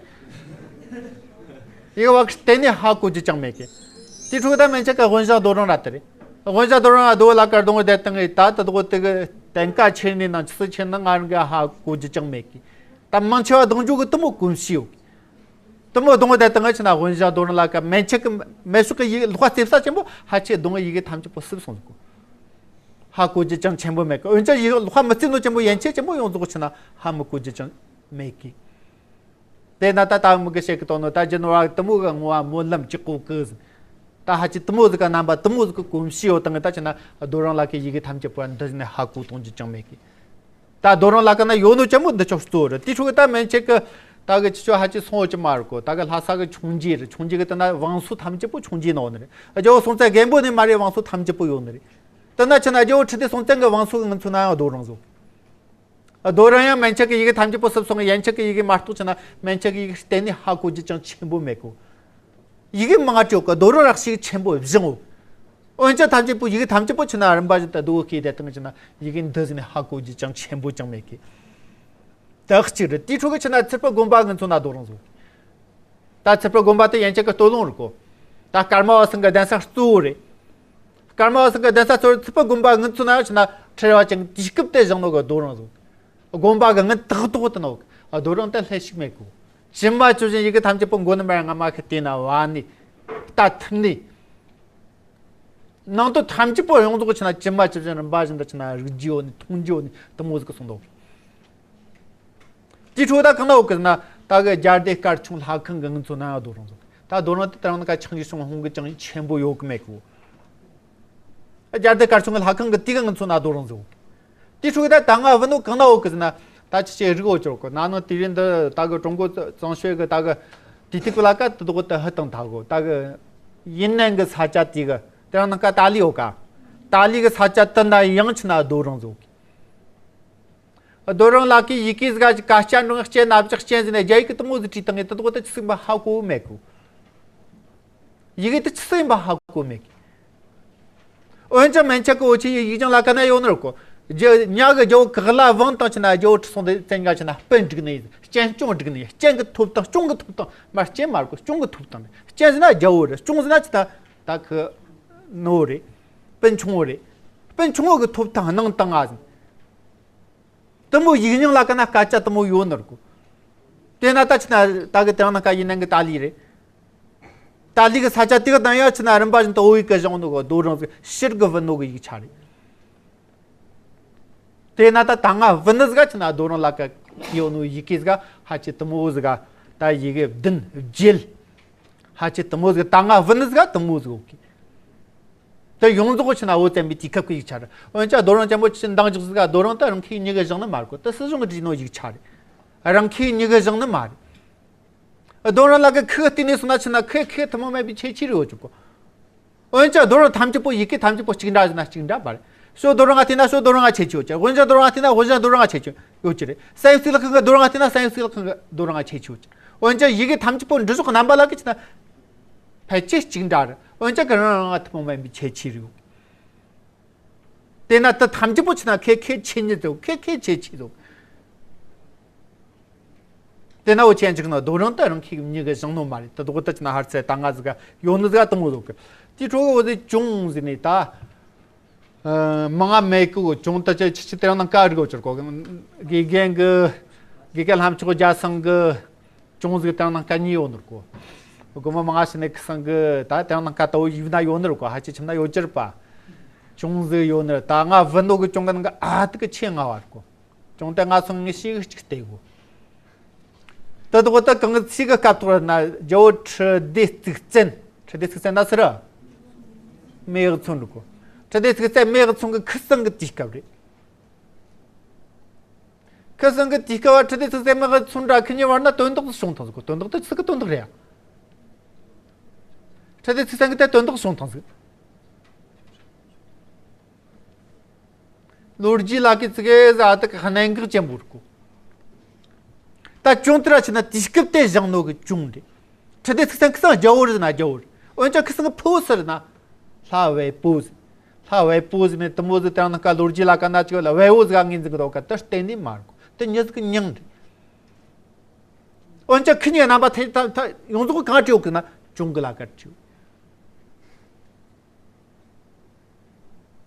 ཡི་གེ་བ་གི་གཏན་ནས་ཧ་གོ་རྒྱུ་ཅང་མེད་གི། དེ་ཕྲུ་གུ་ད་མན་ཆད་གི་དབོན་ཞང་རྡོ་རང་ར་དེ་རེད། དབོན་ཞང་རྡོ་རང་ར་རྡོ་ལ་ཀ་རྡུང་བའི་ད་དང་ད་ད་རྡོ་དེ་གི་གཏན་ཁ་ཆེ་ནི་ན་ཆི་སི་ཆེ་ན་ང་རང་གི་ཧ་གོ་རྒྱུ་ཅང་མེད་གི། ད་མང་ཆེ་བ་རྡུང་རྒྱུ་གི་དུ་མོ་གོམས་གཤིས་ཡོད་གི། དུ་མོ་རྡུང་བ་དེ་དང་ཆི་ན་དབོན་ཞང་རྡོ་རང་ལ་ཀ་མན་ཆད་གི་མེ་ཤུགས་གི་ཡི་ལོག་རྩེ་ས་ཆེན་པོ་ཧ་ཆེ་རྡུང་བའི་ཡི་གེ་ཐམས་ཅད་པོ་སུབ་སོང་ཟིག་གོ། ཧ་གོ་རྒྱུ་ཅང་ཆེན་པོ་མེད་གི། འོན་ཀྱང་ཡི་ལོག་མི་རྩེ་ནོ་ཆེན་པོ་ཡན་ཆད་ཆེན་པོ་ཡོངས་རྫོགས་ཆི་ན་ཧ་མི་གོ་རྒྱུ་ཅང་མེད་གི། དེ་ན་ད་ད་མི་གི་བཤད་གི་དོ་ནོ་ད་རྒྱུ་ནོར་བ་དུ་མོ་གི་བསྔོ་བ་སྨོན་ལམ་ཅི་གོ་གི་ཟིན། ད་ཧ་ཅི་དུ་མོ་ཟིག་ག་རྣམ་པ་དུ་མོ་ཟིག་གི་གོམས་གཤིས་ཡོད་དང་ད་ཆི་ན་རྡོ་རང་ལ་ཀའི་ཡི་གེ་ཐམས་ཅད་པོ་འདི་ནས་ཧ་གོ་གཏོང་རྒྱུ་ཅང་མེད་གི། ད་རྡོ་རང་ལ་ཀ་ན་ཡོད་ནོ་ཅན་མོ་འདི་ཆོག་གཙོ་རེད། དེ་ཕྲུ་གུ་ད་མན་ཆད་གི་ད་གི་ཅི་ཆོ་ཧ་ཅི་སོང་བ་ཅི་མ་རེད་གོ། ད་གི་ལྷ་ས་གི་ཆུང་རྒྱུ་རེད། ཆུང་རྒྱུ་གི་ད་ན་བང་སོ་ཐམས་ཅད་པོ་ཆུང་རྒྱུ་ནོ་ནི་རེད། རྒྱལ་བོ་སྲོང་བཙན་སྒམ་པོ་ནས་མ་རེད་བང་སོ་ཐམས་ཅད་པོ་ཡོད་ནི་རེད། ད་ན་ཆི་ན་རྒྱལ་བོ་ཁྲི་ལྡེ་སྲོང་བཙན་གི་བང་སོ་གི་ངི་ཚོ་ན་ཡང་རྡོ་རང་ཟོ། རྡོ་རང་ཡང་མན་ཆད་ཀྱི་ཡི་གེ་ཐམས་ཅད་པོ་སུབ་སོང་གི། ཡན་ཆད་ཀྱི་ཡི་གེ་མ་གཏོགས་ཆི་ན་མན་ཆད་ཀྱི་ཡི་གེ་གཏན་ནས་ཧ་གོ་རྒྱུ་ཅང་ཆེན་པོ་མེད་གོ། ཡི་གེ་མང་ང་སྤྲོད་གི་རྡོ་རང་རག་ཤིག་ཆེན་པོ་བཞེངས་འོ། འོན་ཀྱང་ཐམས་ཅད་པོ་ཡི་གེ་ཐམས་ཅད་པོ་ཆི་ན་རིམ་པ་བཞིན་དུ་རྡོ་བོ་ཁེ་དེ་དང་ཆི་ན་ཡི་གེ་འདི་ཟིན་ནས་ཧ་གོ་རྒྱུ་ཅང་ཆེན་པོ་ཅང་མེད་གི། ད་གཅིག་རེད། དེའི་ཕྲུ་གུ་ཆི་ན་ཚུར་པ་དགོན་པ་ངི་ཚོ་ན་རྡོ་རང་ཟོ། ད་ཚུར་པ་དགོན་པ་དེ་ཡན་ཆད་ཀྱི་སྟོད་ལུང་རེད་གོ། ད་ཀརྨ་པ་སེང་གེ་གདན་ས་གཙོ་བོ་རེད། ཀརྨ་པ་སེང་གེ་གདན་ས་གཙོ་བོ་ཚུར་པ་དགོན་པ་ངི་ཚོ་ན་ཆི་ན་ཁྲི་ར་བ་ཅན་དུས་སྐབས་དེ་བཞེངས་ནོ་གི་རྡོ་རང་ཟོ། དགོན་པ་གི་ངི་ཏག་ཏག་དེ་ནོ་གི་རྡོ་རང་དེ་ལྷད་ཞིག་མེད་གོ། ཇི་མ་ཇི་བཞིན་ཡི་གེ་ཐམས་ཅད་པོ་མགོ་ནས་མར་རྔ་མ་ཁ་དེ་ན་བ་ནི། ད་ཐིག་ནི། ནང་དོན་ཐམས་ཅད་པོ་ཡོངས་རྫོགས་ཆི་ན་ཇི་མ་ཇི་བཞིན་རིམ་པ་བཞིན་དུ་ཆི་ན་རིག་རྒྱུ་ཡོད་ནི་མཐོང་རྒྱུ་ཡོད་ནི་དུ་མོ་ཟིག་གི་སོང་དོ། དེའི་ཕྲུ་གུ་ད་གང་ན་འོག་གི་ཟེར་ན་ད་གི་རྒྱལ་སྡེ་སྐར་ཆུང་ལྷ་ཁང་གི་ངི་ཚོ་ན་ཡང་རྡོ་རང་ཟོ། ད་རྡོ་རང་དེ་ད་རང་ན་ཀ་ཆང་གི་སོང་ཧོང་གི་ཅང་ཆེན་པོ་ཡོད་གི་མེད་གི། རྒྱལ་སྡེ་སྐར་ཆུང་གི་ལྷ་ཁང་གི་དེ་གི་ངི་ཚོ་ན་རྡོ་རང་ཟོ། དེའི་ཕྲུ་གུ་ད་ད་ང་བུ་ནོ་གང་ན་འོག་གི་ཟེར་ན། ད་ཅི་ཅི་རིག་འོ་ཅོག་གི་ན་ནོ་དེ་རིང་འདི་ད་གི་ཀྲུང་གོ་བཙན་བྱོལ་གི་ད་གི་དེ་དེ་གི་ལ་ཀ་དེ་དོག་དེ་ཧི་དང་ད་གོ། ད་གི་ཡིན་ནན་གི་ས་ཆ་དེ་གི་དེ་རང་ན་ཀ་ཏཱ་ལི་འོ་ཀ། ཏཱ་ལི་གི་ས་ཆ་དེ་ན་ཡང་ཆི་ན་རྡོ་རང་ཟོ་གི། རྡོ་རང་ལ་ཀའི་ཡི་གེ་ཟིག་ག་ཀ་སྐྱ་འགྲོ་སྐྱེ་ན་བཞག་སྐྱེ་ཟིན་ནས་རྒྱ་ཡིག་གི་དུ་མོ་ཟིག་བྲིས་བཏང་ངེ་དེ་དོག་དེ་ཆི་སིག་མ་ཧ་གོ་མེད་གོ། ཡི་གེ་དེ་ཆི་སེམས་པ་ཧ་གོ་མེད་གི། འོན་ཀྱང་མན་ཆད་ཀྱི་འོ་ཆེ་ཡི་ཡིག་ཅང་ལ་ཀ་ན་ཡོད་ནོ་ར་གོ། རྒྱ་ཉ་གི་རྒྱལ་བོ་གག་ལ་དབང་དང་ཆི་ན་རྒྱལ་བོ་ཁྲི་སྲོང་ལྡེ་བཙན་ག་ཆི་ན་སྤུན་བསྒྲིགས་ནས་སྐྱེན་སྐྱོང་བསྒྲིགས་ནས་སྐྱེན་གི་ཐོབ་ཐང་སྐྱོང་གི་ཐོབ་ཐང་མ་སྐྱེན་མ་ར་གོ། སྐྱོང་གི་ཐོབ་ཐང་རེད། སྐྱེན་ཟེར་ན་རྒྱལ་བོ་རེད། སྐྱོང་ཟེར་ན་ཆི་ད་ད་ཁི་ནོ་རེད། སྤུན་ཆུང་བོ་རེད། སྤུན་ཆུང་བོ་གི་ཐོབ་ཐང་གནང་བཏང་ང་ཟིན། དུ་མོ་ཡིག་རྙིང་ལ་ཀ་ན་སྐད་ཆ་དུ་མོ་ཡོད་ནོ་ར་གོ། དེ་ན་ད་ཆི་ན་ད་གི་དེ་རང་ན་ཀ་ཡིན་ནན་གི་ཏཱ་ལི་རེད། ཏཱ་ལི་གི་ས་ཆ་དེ་གི་དང་ཡ་ཆི་ན་རིམ་པ་བཞིན་དུ་འོ་ཡིག་གི་བཞེངས་ནོ་གི་རྡོ་རང་ཟིག་ཕྱིར་གི་བུ་ནོ་གི་ཡིག་ཆ་རེད། དེ་ན་ད་ད་ང་བུ་ནི་ཟིག་ཆི་ན་རྡོ་རང་ལ་ཀ་ཡོད་ནོ་ཡི་གེ་ཟིག་ཧ་ཅི་དུ་མོ་ཟིག་ད་ཡི་གེ་བདུན་བརྒྱད། ཧ་ཅི་དུ་མོ་ཟིག་ད་ང་བུ་ནི་ཟིག་དུ་མོ་ཟིག་ཡོད་གི། དེ་ཡོངས་རྫོགས་ཆི་ན་འོ་བཙན་པའི་དུས་སྐབས་ཀྱི་ཡིག་ཆ་རེད། འོན་ཀྱང་རྡོ་རང་ཅན་པོ་ཆི་འདང་རྒྱག་ཟིག་ག་རྡོ་རང་ད་རང་ཁའི་མྱི་གི་བཞེངས་ནི་མ་རེད་གོ། དེ་སྲིད་གཞུང་གི་བྲིས་ནོ་ཡིག་ཆ་རེད། རང་ཁའི་མྱི་གི་བཞེངས་ནི་མ་རེད། རྡོ་རང་ལ་ཀ་ཁི་གི་བལྟས་ནས་སོང་ན་ཆི་ན་ཁི་ཁི་ཐུན་མོང་མེད་པའི་ཁྱད་ཆོས་རེ་ཡོད་ཀྱི་གོ། འོན་ཀྱང་རྡོ་རང་ཐམས་ཅད་པོ་ཡི་གེ་ཐམས་ཅད་པོ་གཅིག་འདྲ་ཟིན་ན་གཅིག་འདྲ་མ་རེད། ཤོ་རྡོ་རང་ང་བལྟས་ན་ཤོ་རྡོ་རང་ང་ཁྱད་ཆོས་ཡོད་ཀྱི། དབོན་ཞང་རྡོ་རང་ང་བལྟས་ན་དབོན་ཞང་རྡོ་རང་ང་ཁྱད་ཆོས་ཡོད་ཀྱི་རེད། སན་སི་ལ་ཁང་གི་རྡོ་རང་ང་བལྟས་ན་སན་སི་ལ་ཁང་གི་རྡོ་རང་ང་ཁྱད་ཆོས་ཡོད་ཀྱི། འོན་ཀྱང་ཡི་གེ་ཐམས་ཅད་པོ་འབྲི་ཕྱོགས་རྣམ་པ་ལ་ཀ་ཆི་ན་ཕལ་ཆེར་གཅིག་འདྲ་རེད། འོན་ཀྱང་གི་རང་རང་ང་ཐུན་མོང་མེད་པའི་ཁྱད་ཆོས་རེ་ཡོད། དེ་ན་དེ་ཐམས་ཅད་པོ་ཆི་ན་ཁེ་ཁེ་ཆེ་ཉིད་དོ། ཁེ་ཁེ་ཆེ་ཆེ་དོ། དེ་ན་འུ་ཆེན་ཅིག་ན་རྡོ་རིང་དུ་རང་ཁེ་མྱི་གི་བཞེངས་ནོ་མ་རེད། དེ་དོག་དེ་ཆི་ན་ཧར་ཚེ་ད་ང་ཟིག་ག་ཡོད་ནི་ཟིག་ག་དང་བོ་ཟོག་གི། དེ་ཁྲོ་གི་འོ་དེ་ཅུང་ཟིག་ནས་ད། ཨ། མང་ང་མེད་གི་གོ། ཅུང་དེ་ཆ་ཆི་ཆི་དེ་རང་ནང་ཀ་རིག་གོ་ཆུར་གོ། དགེ་རྒན་གི་དགེ་རྒན་ལྷམ་ཆོག་རྒྱ་སང་གི་ཅུང་ཟིག་དེ་རང་ནང་ཀ་གཉིས་ཡོད་ནོ་གོ། གོ་མ་མང་ང་ཤི་ནས་ཁི་སང་གི་ད་དེ་རང་ནང་ཀ་ཏོ་ཡིབ་ན་ཡོད་ནོ་གོ། ཧ་ཅི་ཆི་ན་ཡོད་ཅིར་པ། ཅུང་ཟིག་ཡོད་ནོ། ད་ང་བུ་ནོ་གི་ཅུང་གི་ནང་གི་ཨ་ཏི་གི་ཆེ་ང་བར་གོ། ཅུང་དེ་ང་སོང་ངི་ཤི་གི་ཅིག་སྟེ་གོ། དེ་དོག་དེ་གང་གི་ཚིག་གི་སྐབས་ཐོག་ན་རྒྱ་བོད་ཁྲི་སྡེ་གཙུག་བཙན། ཁྲི་སྡེ་གཙུག་བཙན་ན་སི་ར། མེ་གི་ཚོན་རུ་གོ། ཁྲི་སྡེ་གཙུག་བཙན་མེ་གི་ཚོན་གི་ཁི་སང་གི་དུས་སྐབས་རེད། ཁི་སང་གི་དུས་སྐབས་བ་ཁྲི་སྡེ་གཙུག་བཙན་མེ་གི་ཚོན་ར་ཁི་གཉིས་བར་ན་དོན་དག་བྱུང་ཐང་ཟིག་གོ། དོན་དག་དེ་ཆི་གི་དོན་དག་རེད་ཡ། ཁྲི་སྡེ་གཙུག་བཙན་གི་དེ་དོན་དག་བྱུང་ཐང་ཟིག། ལོ་རྒྱུས་ལ་ཀི་ཙི་གེ་ཟ་དག་གནད་འགག་ཅན་པོ་རེད་གོ། ད་ཅུང་དེ་ར་ཆི་ན་དུས་སྐབས་དེ་བཞེངས་ནོ་གི་ཅུང་རེད། ཁྲི་སྡེ་གཙུག་བཙན་ཁི་སང་རྒྱ་བོད་རེད་ན་རྒྱ་བོད་རེད། འོན་ཀྱང་ཁི་སང་གི་ཕུ་བོ་སི་རེད་ན། ལྷ་བལ་པོ་ཟིག། ལྷ་བལ་པོ་ཟིག་ནས་དུ་མོ་ཟིག་དེ་རང་ནང་ཀ་ལོ་རྒྱུས་ལ་ཀ་ན་ཅིག་ལ་བལ་བོ་ཟིག་ངོས་འཛིན་གི་དོ་ཀ་དེ་གཏན་ནས་མ་རེད་གོ། དེ་མྱི་ཟིག་གི་མྱིང་རེད། འོན་ཀྱང་ཁི་གཉིས་རྣམ་པ་ཐེ་ཐ་ཐ་ཡོངས་རྫོགས་གང་བྲིས་ཡོད་གི་ན་ཅུང་གི་ལ་ཀ་བྲིས་ཡོད།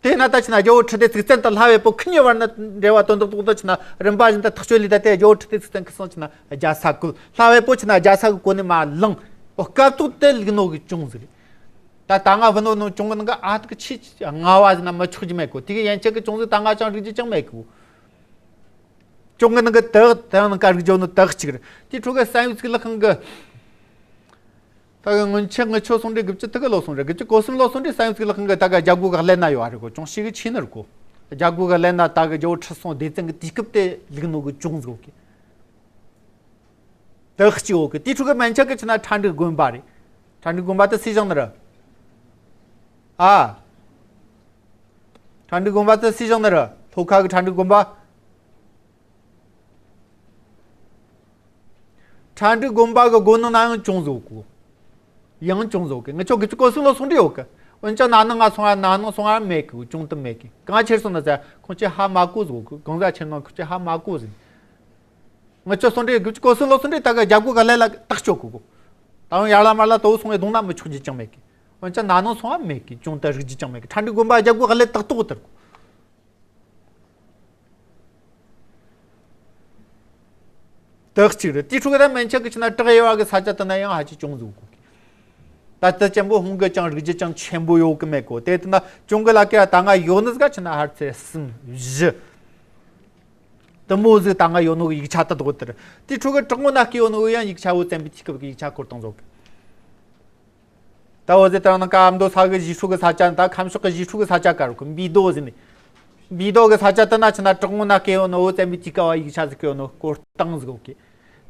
དེས་ན་ད་ཆི་ན་རྒྱལ་པོ་ཁྲི་སྡེ་གཙུག་བཙན་དང་ལྷ་བལ་པོ་ཁི་གཉིས་བར་ན་འབྲེལ་བ་དོན་དག་དོག་དོ་ཆི་ན་རིམ་པ་བཞིན་དུ་ཐག་གཅོད་ལས་ད་དེ་རྒྱལ་པོ་ཁྲི་སྡེ་གཙུག་བཙན་ཁི་སང་ཆི་ན་རྒྱ་ས་བཀོད། ལྷ་བལ་པོ་ཆི་ན་རྒྱ་ས་གི་གོ་ནས་མ་ལངས། འོ་སྐབས་ཐོག་དེ་ལུགས་ནོ་གི་ཅུང་ཟིག་རེད། ད་ད་ང་བུ་ནོ་ནོ་ཅུང་གི་ནང་གི་ཨ་ཐུག་ཆི་ང་བ་ཟིན་ན་མི་ཆོག་རྒྱུ་མེད་གོ། དེ་གི་ཡན་ཆད་གི་ཅུང་ཟིག་ད་ང་ཅང་རིག་རྒྱུ་ཅང་མེད་གོ། ཅུང་གི་ནང་གི་དག་དེ་ནང་ཀ་རིག་རྒྱུ་ནོ་དག་ཅིག་རེད། དེ་ཕྲུ་གུ་བསམ་ཡས་ཚིག་ལ་ཁང་གི། ད་གི་སྔོན་ཆད་ངི་ཆོ་སོང་འདྲི་དགུ་བཅུ་དགུ་ལོ་སོང་རེད། དགུ་བཅུ་གོ་གསུམ་ལོ་སོང་འདྲི་བསམ་ཡས་ཚིག་ལ་ཁང་གི་ད་ག་རྒྱ་སྒོ་ག་ལེན་ན་ཡོད་ཨ་རེད་གོ། ཅུང་ཞིག་གི་ཆེ་ནི་རེད་གོ། རྒྱ་སྒོ་ག་ལེན་ན་ད་གི་རྒྱལ་པོ་ཁྲི་སྲོང་ལྡེ་བཙན་གི་དུས་སྐབས་དེ་ལུགས་ནོ་གི་ཅུང་ཟིག་གི། དག་ཅིག་ཡོད་གི། དེ་ཕྲུ་གུ་མན་ཆད་གི་ཆི་ན་ཁྲ་འབྲུག་དགོན་པ་རེད། ཁྲ་འབྲུག་དགོན་པ་དེ་སུས་བཞེངས་ནི་རེད། ཨ། ཁྲ་འབྲུག་དགོན་པ་དེ་སུས་བཞེངས་ནི་རེད། ལྷོ་ཁ་གི་ཁྲ་འབྲུག་དགོན་པ། ཁྲ་འབྲུག་དགོན་པ་གི་སྒོ་ནང་ན་ཡང་ཅུང་ཟིག་ཡོད་གི། ཡང་ཅུང་ཟིག་ཡོད་གི། ངི་ཆོ་དགུ་བཅུ་གོ་གསུམ་ལོ་སོང་འདྲི་ཡོད་གི། འོན་ཀྱང་ན་ནིང་ང་སོང་ང་ན་ནིང་སོང་ང་མེད་གི། ཅུང་དུ་མེད་གི། གང་ཁྱེར་སོང་ན་ཟེར་ཁོང་ཆེ་ཧ་མ་གོ་ཟིག་ཡོད་གི། གང་ཟག་ཆེ་ནང་ཁོང་ཆེ་ཧ་མ་གོ་ཟིག། ངི་ཆོ་སོང་འདྲི་དགུ་བཅུ་གོ་གསུམ་ལོ་སོང་འདྲི་ད་ག་རྒྱ་སྒོ་ག་ལེ་ལ་ཏག་ཅོག་གི་གོ། ད་ཡང་ཡར་ལ་མར་ལ་དོ་སོང་ངེ་གདོང་ན་མི་ཆོག་རྒྱུ་ཅང་མེད་གི། འོན་ཀྱང་ན་ནིང་སོང་ང་མེད་གི། ཅུང་དུ་རིག་རྒྱུ་ཅང་མེད་གི། ཁྲ་འབྲུག་དགོན་པ་རྒྱ་སྒོ་ག་ལེ་ཏག་ཏོག་དེར་གོ། དག་ཅིག་རེད། དེ་ཕྲུ་གུ་ད་མན་ཆད་གི་ཆི་ན་བྲག་ཡེ་བ་གི་ས་ཆ་དེ་ན་ཡང་ཧ་ཅི་ཅུང་ཟིག་གོ་གི། ད་ལྟ་ཅན་པོ་ཧུང་གི་ཅང་རིག་རྒྱུ་ཅང་ཆེན་པོ་ཡོད་གི་མེད་གོ། དེ་དེ་ན་ཅུང་གི་ལ་ཀེ་ད་ང་ཡོད་ནི་ཟིག་ཆི་ན་ཧར་ཚེ་གསུམ་བཞི། དུ་མོ་ཟིག་ད་ང་ཡོད་ནོ་གི་ཡིག་ཆ་དེ་དོག་དེར། དེ་ཕྲུ་གུ་གྲོགས་མོ་ན་སྐྱེ་ཡོད་ནོ་གི་ཡང་ཡིག་ཆ་བོ་བཙན་པོའི་དུས་སྐབས་གི་ཡིག་ཆ་སྐོར་དང་ཟོག་གི། ད་འོ་ཟེ་དེ་རང་ནང་ཀ་ཨ་མདོ་ས་གི་གཞིས་ཕྲུག་གི་ས་ཆ། ད་ཁམས་ཕྱོགས་གི་གཞིས་ཕྲུག་གི་ས་ཆ་ཀ་རུ་གི་འབུས་རྡོ་ཟེ་ནི། འབུས་རྡོ་གི་ས་ཆ་དེ་ན་ཆི་ན་གྲོགས་མོ་ན་སྐྱེ་ཡོད་ནོ་བོ་བཙན་པོའི་དུས་སྐབས་བ་ཡིག་ཆ་ཟིག་སྐྱེ་ཡོད་ནོ་སྐོར་སྟངས་ཟིག་ཡོད་གི།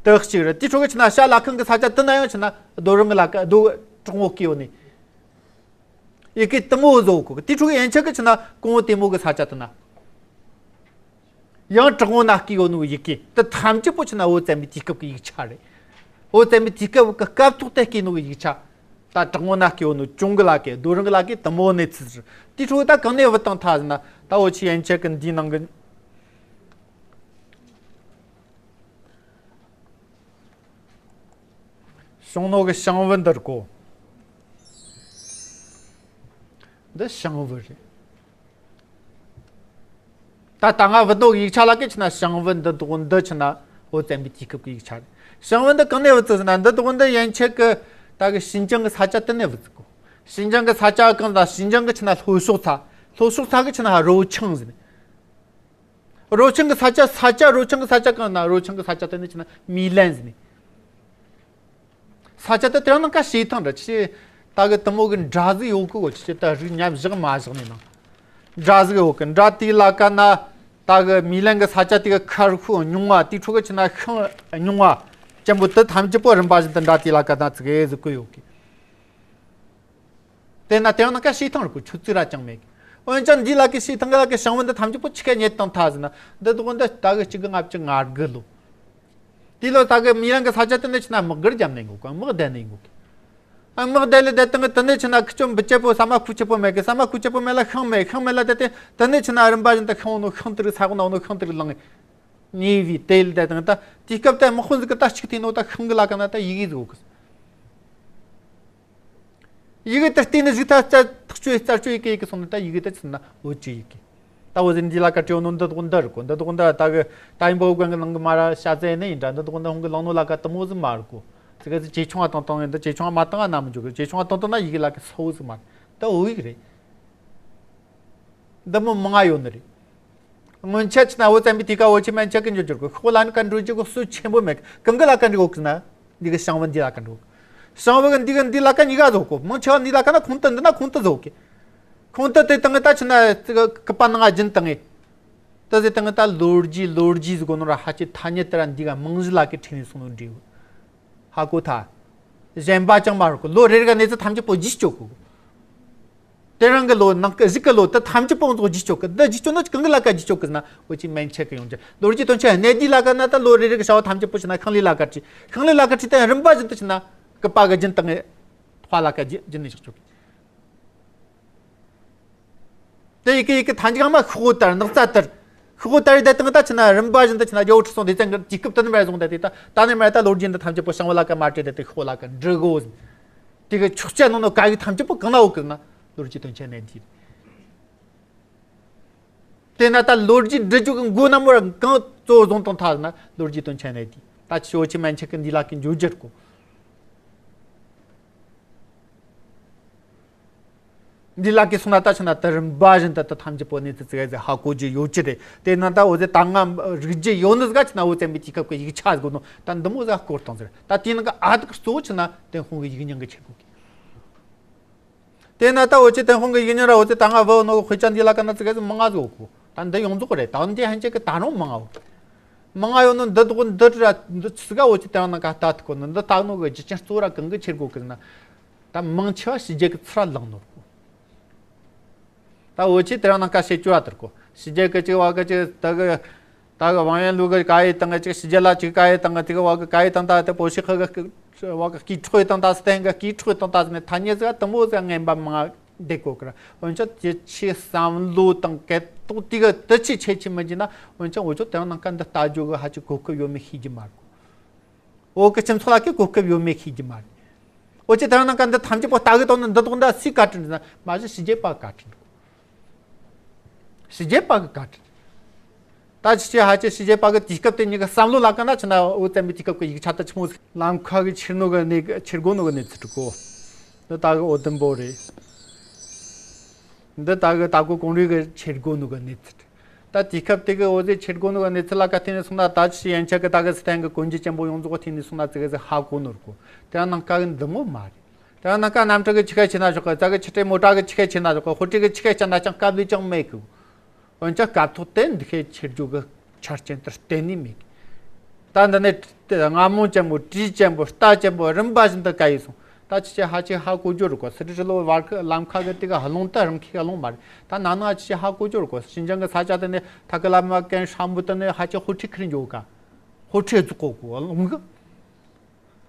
དག་ཅིག་རེད། དེ་ཕྲུ་གུ་ཆི་ན་ཤ་ལ་ཁང་གི་ས་ཆ་དེ་ན་ཡང་ཆི་ན་རྡོ་རིང་གི་ལ་ཀ་རྡོ་གྲོགས་མོ་སྐྱེ་ཡོད་ནི། ཡི་གེ་དུ་མོ་བཟོ་གོ། དེ་ཕྲུ་གུ་ཡན་ཆད་གི་ཆི་ན་གོང་བུ་དེ་མོ་གི་ས་ཆ་དེ་ན། ཡང་གྲགས་ངོ་ན་སྐྱེས་ཡོད་ནོ་ཡི་གེ་དེ་ཐམས་ཅད་པོ་ཆི་ན་བོད་བཙན་པོའི་དུས་སྐབས་ཀྱི་ཡིག་ཆ་རེད། བོད་བཙན་པོའི་དུས་སྐབས་ཀྱི་སྐབས་ཐོག་ཏུ་སྐྱེས་ནོ་གི་ཡིག་ཆ། ད་གྲགས་ངོ་ན་སྐྱེས་ཡོད་ནོ་ཅུང་གི་ལ་ཀེ་རྡོ་རིང་གི་ལ་ཀེ་དུ་མོ་ནས་ཚིག་ཟེར། དེ་ཕྲུ་གུ་ད་གང་ནས་བུད་བཏང་ཐལ་ཟེར་ན། ད་བོད་ཆི་ཡན་ཆད་ཀྱི་འདིའི་ནང་གི་བྱུང་ནོ་གི་ཞང་བུ་འདིར་གོ། འདི་ཞང་བུ་རེད། ད་ལྟ་ང་བུད་དོ་གི་ཡིག་ཆ་ལ་ཀེ་ཆི་ན་ཞང་བུ་འདི་དོ་འདི་ཆི་ན་བོད་བཙན་པོའི་དུས་སྐབས་ཀྱི་ཡིག་ཆ་རེད། ཞང་བུ་འདི་གང་ནས་བུད་ཚུལ་ཟེར་ན། འདི་དོ་འདི་ཡན་ཆད་ཀྱི་ད་གི་ཞིན་ཅང་གི་ས་ཆ་དེ་ནས་བུད་ཚུལ་གོ། ཞིན་ཅང་གི་ས་ཆ་གང་ཟེར་ན། ཞིན་ཅང་གི་ཆི་ན་ལྷོ་ཕྱོགས་ཚ། ལྷོ་ཕྱོགས་ཚ་གི་ཆི་ན་རོ་ཆང་ཟེར་ནས། རོ་ཆང་གི་ས་ཆ། ས་ཆ་རོ་ཆང་གི་ས་ཆ་གང་ན། རོ་ཆང་གི་ས་ཆ་དེ་ནི་ཆི་ན་མི་ལན་ཟེར་ནས། ས་ཆ་དེ་དེ་རང་ནང་ཀ་བྱེ་ཐང་རེད། ཆི་ད་གི་དུ་མོ་གི་འདྲ་ཟིག་ཡོད་གི་གོ། ཆི་ད་རིག་ཉམས་བཞག་མ་བཞག་ནས་ནང་འདྲ་ཟིག་ཡོད་གི། འདྲ་དེའི་ལ་ཀ་ན་ད་གི་མི་ལན་གི་ས་ཆ་དེ་གི་ཁར་ཁུ་རྙིང་བ། དེ་ཕྲུ་གུ་ཆི་ན་ཤིང་རྙིང་བ་ཅན་པོ་དེ་ཐམས་ཅད་པོ་རིམ་པ་བཞིན་དུ་འདྲ་དེའི་ལ་ཀ་ན་ཙི་གེ་ཟིག་གི་ཡོད་གི། དེ་ན་དེ་ཡང་ནང་ཀ་བྱེ་ཐང་རུ་ཆུ་ཚིག་ར་ཅང་མེད། འོན་ཀྱང་འདི་ལ་ཀི་བྱེ་ཐང་གི་ལ་ཀི་ཞང་བོ་འདི་ཐམས་ཅད་པོ་ཆི་ཁ་རྙེད་དང་ཐ་ཟེར་ན། འདི་དུ་འདི་ལྟ་གི་གཅིག་གི་ལྔ་བཅུ་ང་དགུ་ལོ། དེ་ལོ་ལྟ་གི་མི་རང་གི་ས་ཆ་དེ་ནི་ཆི་ན་དམག་སྒར་རྒྱབ་ནས་འགོ་ག་དམག་བསྡད་ནས་འགོ་གི། ཨ། ངག་བཟླས་ལ་བསྡད་བཏང་གི། དེ་ནས་ཕྱིན་ན་ཁུ་ཆོ་འབུད་ཆེ་པོ་ཟ་མ་ཁུ་ཆེ་པོ་མེད་གི། ཟ་མ་ཁུ་ཆེ་པོ་མེད་ལ་ཤིང་མེད། ཤིང་མེད་ལ་བསྡད་དེ། དེ་ནས་ཕྱིན་ན་རིམ་པ་བཞིན་དུ་ཤིང་བོ་ནོ་ཤིང་དེ་རིགས་ས་འོག་ན་ནོ་ཤིང་དེ་རིགས་ལངས། ཉེ་བའི་དེ་ལ་བསྡད་བཏང་གི། ད་དེའི་སྐབས་དེ་དམག་དཔོན་ཟིག་གི་ད་ཅིག་ཐུག་ནོ་ད་ཤིང་གི་ལ་ཀ་ན་ད་ཡི་གེ་ཟིག་ཡོད་གི། ཡི་གེ་དེ་བལྟས་ནས་གཟིགས། ད་ཐག་གཅོད་རྩད་གཅོད་ཡི་གེ་ཡི་གེ་སོང་ནས། ད་ཡི་གེ་དེ་ཕྱིན་ན་བོད་ཀྱི་ཡི་གེ། ད་འོ་ཟེར་འདི་ལ་ཀ་བྲིས་ནོ་འདི་དག་འདི་རེད་གོ། འདི་དག་འདི་ད་གི་ད་ཡིན་པོ་གན་གི་ནང་གི་མ་ར་ཤ་ཟ་ནི་ཡིན་འདྲ། འདི་དག་འདི་ཧོང་གི་ལང་ནོ་ལ་ཀ་དུ་མོ་ཟིག་མ་རེད་གོ། ཙི་ག་ཙི་ཇེ་ཆུང་བ་བཏང་བཏང་ཡིན། འདི་ཇེ་ཆུང་བ་མ་བཏང་ན་མི་འཇུག་གི། ཇེ་ཆུང་བ་བཏང་བཏང་ན་ཡི་གེ་ལ་ཀ་སོ་ཟིག་མ་རེད། ད་འོ་ཡིག་རེད། འདི་མོ་མང་ང་ཡོད་ནི་རེད། སྔོན་ཆད་ཕྱིན་ན་འོ་བཙན་པོའི་དུས་སྐབས་འོ་ཆེ་མན་ཆད་གི་འཇོག་འཇོག་གི། ཤོག་ལ་ནི་ཀ་འགྲོ་རྒྱུ་གི་སྲོལ་ཆེན་པོ་མེད། གང་གི་ལ་ཀ་འགྲོ་གི་ཟེར་ན། འདི་གི་ཤིང་བུ་འདི་ལ་ཀ་འགྲོ་གི། ཤིང་བུ་གི་འདི་གི་འདི་ལ་ཀ་གཉིས་ཀ་བཟོ་གོ། མང་ཆེ་བ་འདི་ལ་ཀ་ན་ཁོང་དུ་འདི་ན་ཁོང་དུ་བཟོ་གི། ཁོང་དུ་དེ་བཏང་གི་ད་ཕྱིན་ན་ཙི་གི་ཀི་པ་ནང་ང་སྦྱིན་བཏང་ངེ། ད་ཟེར་བཏང་གི་ད་ལོ་རྒྱུས་ལོ་རྒྱུས་ཟེར་གོ་ནོ་ར་ཧ་ཅི་ཐ་སྙད་དེ་ར་འདི་ག་རྨང་གཞི་ལ་ཀ་ཁྲིད་ནས་སོང་ནོ་འདྲི་ཡོད། ཧ་གོ་ཐལ། གཞན་པ་ཅང་མ་རེད་གོ། ལོ་རེ་རེ་ག་གནས་ཚུལ་ཐམས་ཅད་པོ་རྒྱུས་སྤྲོད་གོ། དེ་རིང་གི་ལོ་ནང་གི་གཞུག་གི་ལོ་དེ་ཐམས་ཅད་པོ་ཚོ་རྒྱུས་སྤྲོད་གི། འདི་རྒྱུས་སྤྲོད་ནོ་གང་གི་ལ་ཀ་རྒྱུས་སྤྲོད་གི་ཟེར་ན། འོ་ཆེ་མན་ཆད་གི་ཡོང་རྒྱུ་ལོ་རྒྱུས་དོན་ཆེན་གནད་བསྡུས་ལ་ཀ་ན་ད་ལོ་རེ་རེ་གི་བྱ་བ་ཐམས་ཅད་པོ་ཕྱིན་ན་ཤིང་ལས་ལ་ཀ་བྲིས། ཤིང་ལས་ལ་ཀ་བྲིས་ཏེ་རིམ་པ་བཞིན་དུ་ཕྱིན་ན་ཀི་པ་གི་སྦྱིན་བཏང་ངེ། ཧ་ལ་ཀ་སྦྱིན་ནས་བཞག་ཆོག་གི། དེ་ཡི་གེ་ཡི་གེ་ཐམས་ཅད་མ་ཤོག་བུ་ལྟར་ནགས་ཚལ་ལྟར། ཤོག་བུ་ལྟར་བསྡད་བཏང་ད་ཕྱིན་ན་རིམ་པ་བཞིན་དུ་ཕྱིན་ན་རྒྱལ་པོ་ཁྲི་སྲོང་ལྡེ་བཙན་གྱི་དུས་སྐབས་དེ་ནས་མར་བཟུང་སྟེ། དེ་ད་ད་ནས་མར་ད་ལོ་རྒྱུས་འདི་ཐམས་ཅད་པོ་ཤིང་བུ་ལ་ཀ་མ་བྲིས་ཏེ་དེ་ཤོག་བུ་ལ་ཀ་འབྲི་དགོས་ཟེར། དེ་གི་ཆོག་ཆ་ནང་ནོ་ཀ་ཡིག་ཐམས་ཅད་པོ་གང་ན་འོ་གི་ན་ལོ་རྒྱུས་དོན་ཆེན་གནད་འདི་རེད། དེ་ན་ད་ལོ་རྒྱུས་འབྲི་རྒྱུ་གི་མགོ་ན་མོ་ར་གང་གཙོ་བོ་བཟུང་བཏང་ཐལ་ན་ལོ་རྒྱུས་དོན་ཆེན་གནད་འདི། ད་ཆོ་ཆེ་མན་ཆད་གི་འདི་ལ་ཀ་འཇོག་རྒྱུ་རེད་གོ། འདི་ལ་ཀ་སོང་ན་ད་ཕྱིན་ན་ད་རིམ་པ་བཞིན་དུ་ད་ཐམས་ཅད་པོ་གནས་ཚུལ་ཙི་ག་ཟིག་ཧ་གོ་རྒྱུ་ཡོད་རྒྱུ་རེད། དེ་ན་ད་འོ་ཟེར་ད་ང་རིག་རྒྱུ་ཡོད་ནི་ཟིག་ཕྱིན་ན་འོ་བཙན་པོའི་དུས་སྐབས་ཀྱི་ཡིག་ཆ་ཟིག་ནོ་ད་འདི་མོ་ཟིག་སྐོར་བཏང་ཟེར། ད་དེའི་ནང་གི་ཨ་ཐུར་གཙོ་བོ་ཕྱིན་ན་ཏེ་ཧོང་གི་ཡིག་རྙིང་གི་ཆེད་དགོས་གི། དེ་ན་ད་འོ་ཆེ་ཏེ་ཧོང་གི་ཡིག་རྙིང་ར་འོ་ཟེར་ད་ང་བོ་ནོ་དཔེ་ཆ་འདི་ལ་ཀ་ན་ཙི་ག་ཟིག་མང་ང་ཟིག་ཡོད་གོ། ད་འདི་ཡོངས་རྫོགས་རེད། ད་འདི་ཧན་ཆད་གི་ད་རུང་མང་ང་ཡོད། མང་ང་ཡོད་ནོ་འདི་དག་འདི་ར་འདི་ཙི་ག་འོ་ཆེ་དེ་རང་ནང་ཀ་ལྟ་ཐུབ་གོ་ནོ་འདི་ལྟ་ནོ་གི་རྒྱུ་རྐྱེན་གཙོ་བོ་ར་གང་གི་ཆེད་དགོས་གི་ཟེར་ན། ད་མང་ཆེ་བ་ཕྱི་རྒྱལ་གི་ཚུར་ར་ལངས་ནོ་གོ། ད་འོ་ཆེ་དེ་རང་ནང་ཀ་བཤད་རྒྱུ་བ་དེར་གོ། ཕྱི་རྒྱལ་གི་ཅིག་བ་གི་ཅིག་ད་གི་ད་གི་ཝང་ཡན་ལུའུ་གི་ག་ཡེ་བཏང་གི་ཅིག་ཕྱི་རྒྱལ་ལ་ཅིག་ག་ཡེ་བཏང་གི། དེ་གི་བ་གི་ག་ཡེ་བཏང་ད་དེ་པོ་ཤི་ཁི་གི་བ་གི་སྐྱིད་ཁྲོད་བཏང་ད་སྟེང་གི་སྐྱིད་ཁྲོད་བཏང་ད་ཟེར་ནས་ཐ་སྙད་ཟིག་དུ་མོ་ཟིག་ངན་པ་མང་བསྡད་གོ་གི་ར། འོན་ཀྱང་དེ་ཆེ་བསམ་བློ་དང་སྐད་ཏོག་དེ་གི་དེ་ཆེ་ཆེ་ཆེ་མི་བགྱིས་ན། འོན་ཀྱང་འོ་ཅོ་དེ་རང་ནང་ཀ་འདི་ལྟ་རྒྱུ་གི་ཧ་ཅི་གོ་སྐབས་ཡོད་མེད་ཤེས་ཀྱི་མ་རེད། འོ་གི་སྤྱི་ཚོགས་ལ་གི་གོ་སྐབས་ཡོད་མེད་ཤེས་ཀྱི་མ་རེད། འོ་ཅི་དེ་རང་ནང་ཀ་འདི་ཐམས་ཅད་པོ་ལྟ་གི་དང་ནི་འདི་དོག་འདི་སུས་བཀའ་དྲིན་ཟེར་ན། མ་གཞི་ཕྱི་རྒྱལ་པ་བཀའ་དྲིན་རེད། ཕྱི་རྒྱལ་པ་གི་བཀའ་དྲིན། ད་ཅི་ཅི་ཧ་ཅི་ཕྱི་རྒྱལ་པ་གི་དུས་སྐབས་དེ་ཉིད་ཀྱི་བསམ་བློ་ལ་ཀ་ན་ཕྱིན་ན་འོ་བཙན་པོའི་དུས་སྐབས་ཀྱི་ཡིག་ཆ་དུ་ཆི་མོ་ཟིག་ལམ་ཁ་གི་ཁྱེར་ནོ་གི་གནས་ཁྱེར་དགོས་ནོ་གི་གནས་ཚུལ་འདྲི་གོ། འདི་ད་གི་འོ་དུམ་པོ་རེད། འདི་ད་གི་ད་གོ་གོང་རིག་གི་ཁྱེར་དགོས་ནོ་གི་གནས་ཚུལ། ད་དུས་སྐབས་དེ་གི་འོ་ཟེ་ཁྱེར་དགོས་ནོ་གི་གནས་ཚུལ་ལ་ཀ་བལྟས་ནས་སོང་ན། ད་ཅི་ཡན་ཆད་གི་ད་གི་སི་ཐན་གི་གོན་རྒྱུ་ཅན་པོ་ཡོངས་རྫོགས་བལྟས་ནས་སོང་ན་ཙི་གི་ཟིག་ཧ་གོ་ནོ་རེད་གོ། དེ་ཡང་ནང་ཀ་གི་འདི་མོ་མ་རེད། དེ་ཡང་ནང་ཀ་གནམ་གྲུ་གི་ཆི་ཁ་ཆེ་ན་ཞོག་གི། ཙ་གི་ཆུ་ཁྲི་མོ་ཊ་གི་ཆི་ཁ་ཆེ་ན་ཞོག་གི། ཧོ་ཁྲི་གི་ཆི་ཁ་ཆེ་ན་ཅང་དཀའ་ལས་ཅང་མེད་གི། འོན་ཀྱང་སྐབས་ཐོག་དེ་འདི་ཁའི་ཁྱེར་རྒྱུ་གི་ཆ་རྐྱེན་དེ་གཏན་ནས་མེད་གི། ད་འདི་ནས་རྔ་མོང་ཅན་པོ་གྲི་ཅན་པོ་རྟ་ཅན་པོ་རིམ་པ་བཞིན་དུ་བཀལ་ཡི་སོང་། ད་ཅི་ཅི་ཧ་ཅི་ཧ་གོ་རྒྱུ་རེད་གོ། སི་ཏྲི་ཧྲི་ལོ་བར་ཁ་ལམ་ཁ་གི་དེ་གི་ཧ་ལོང་ད་རང་ཁའི་ཧ་ལོང་མ་རེད། ད་ན་ན་ཅི་ཅི་ཧ་གོ་རྒྱུ་རེད་གོ། ཞིན་ཅང་གི་ས་ཆ་དེ་ནས་ཐ་གི་ལ་མ་ཀན་ཧྲ་མོ་དེ་ནས་ཧ་ཅི་ཧོ་ཁྲི་ཁུར་འཇོག་ག། ཧོ་ཁྲི་རྫོགས་གོ་གོ་ལོང་གི།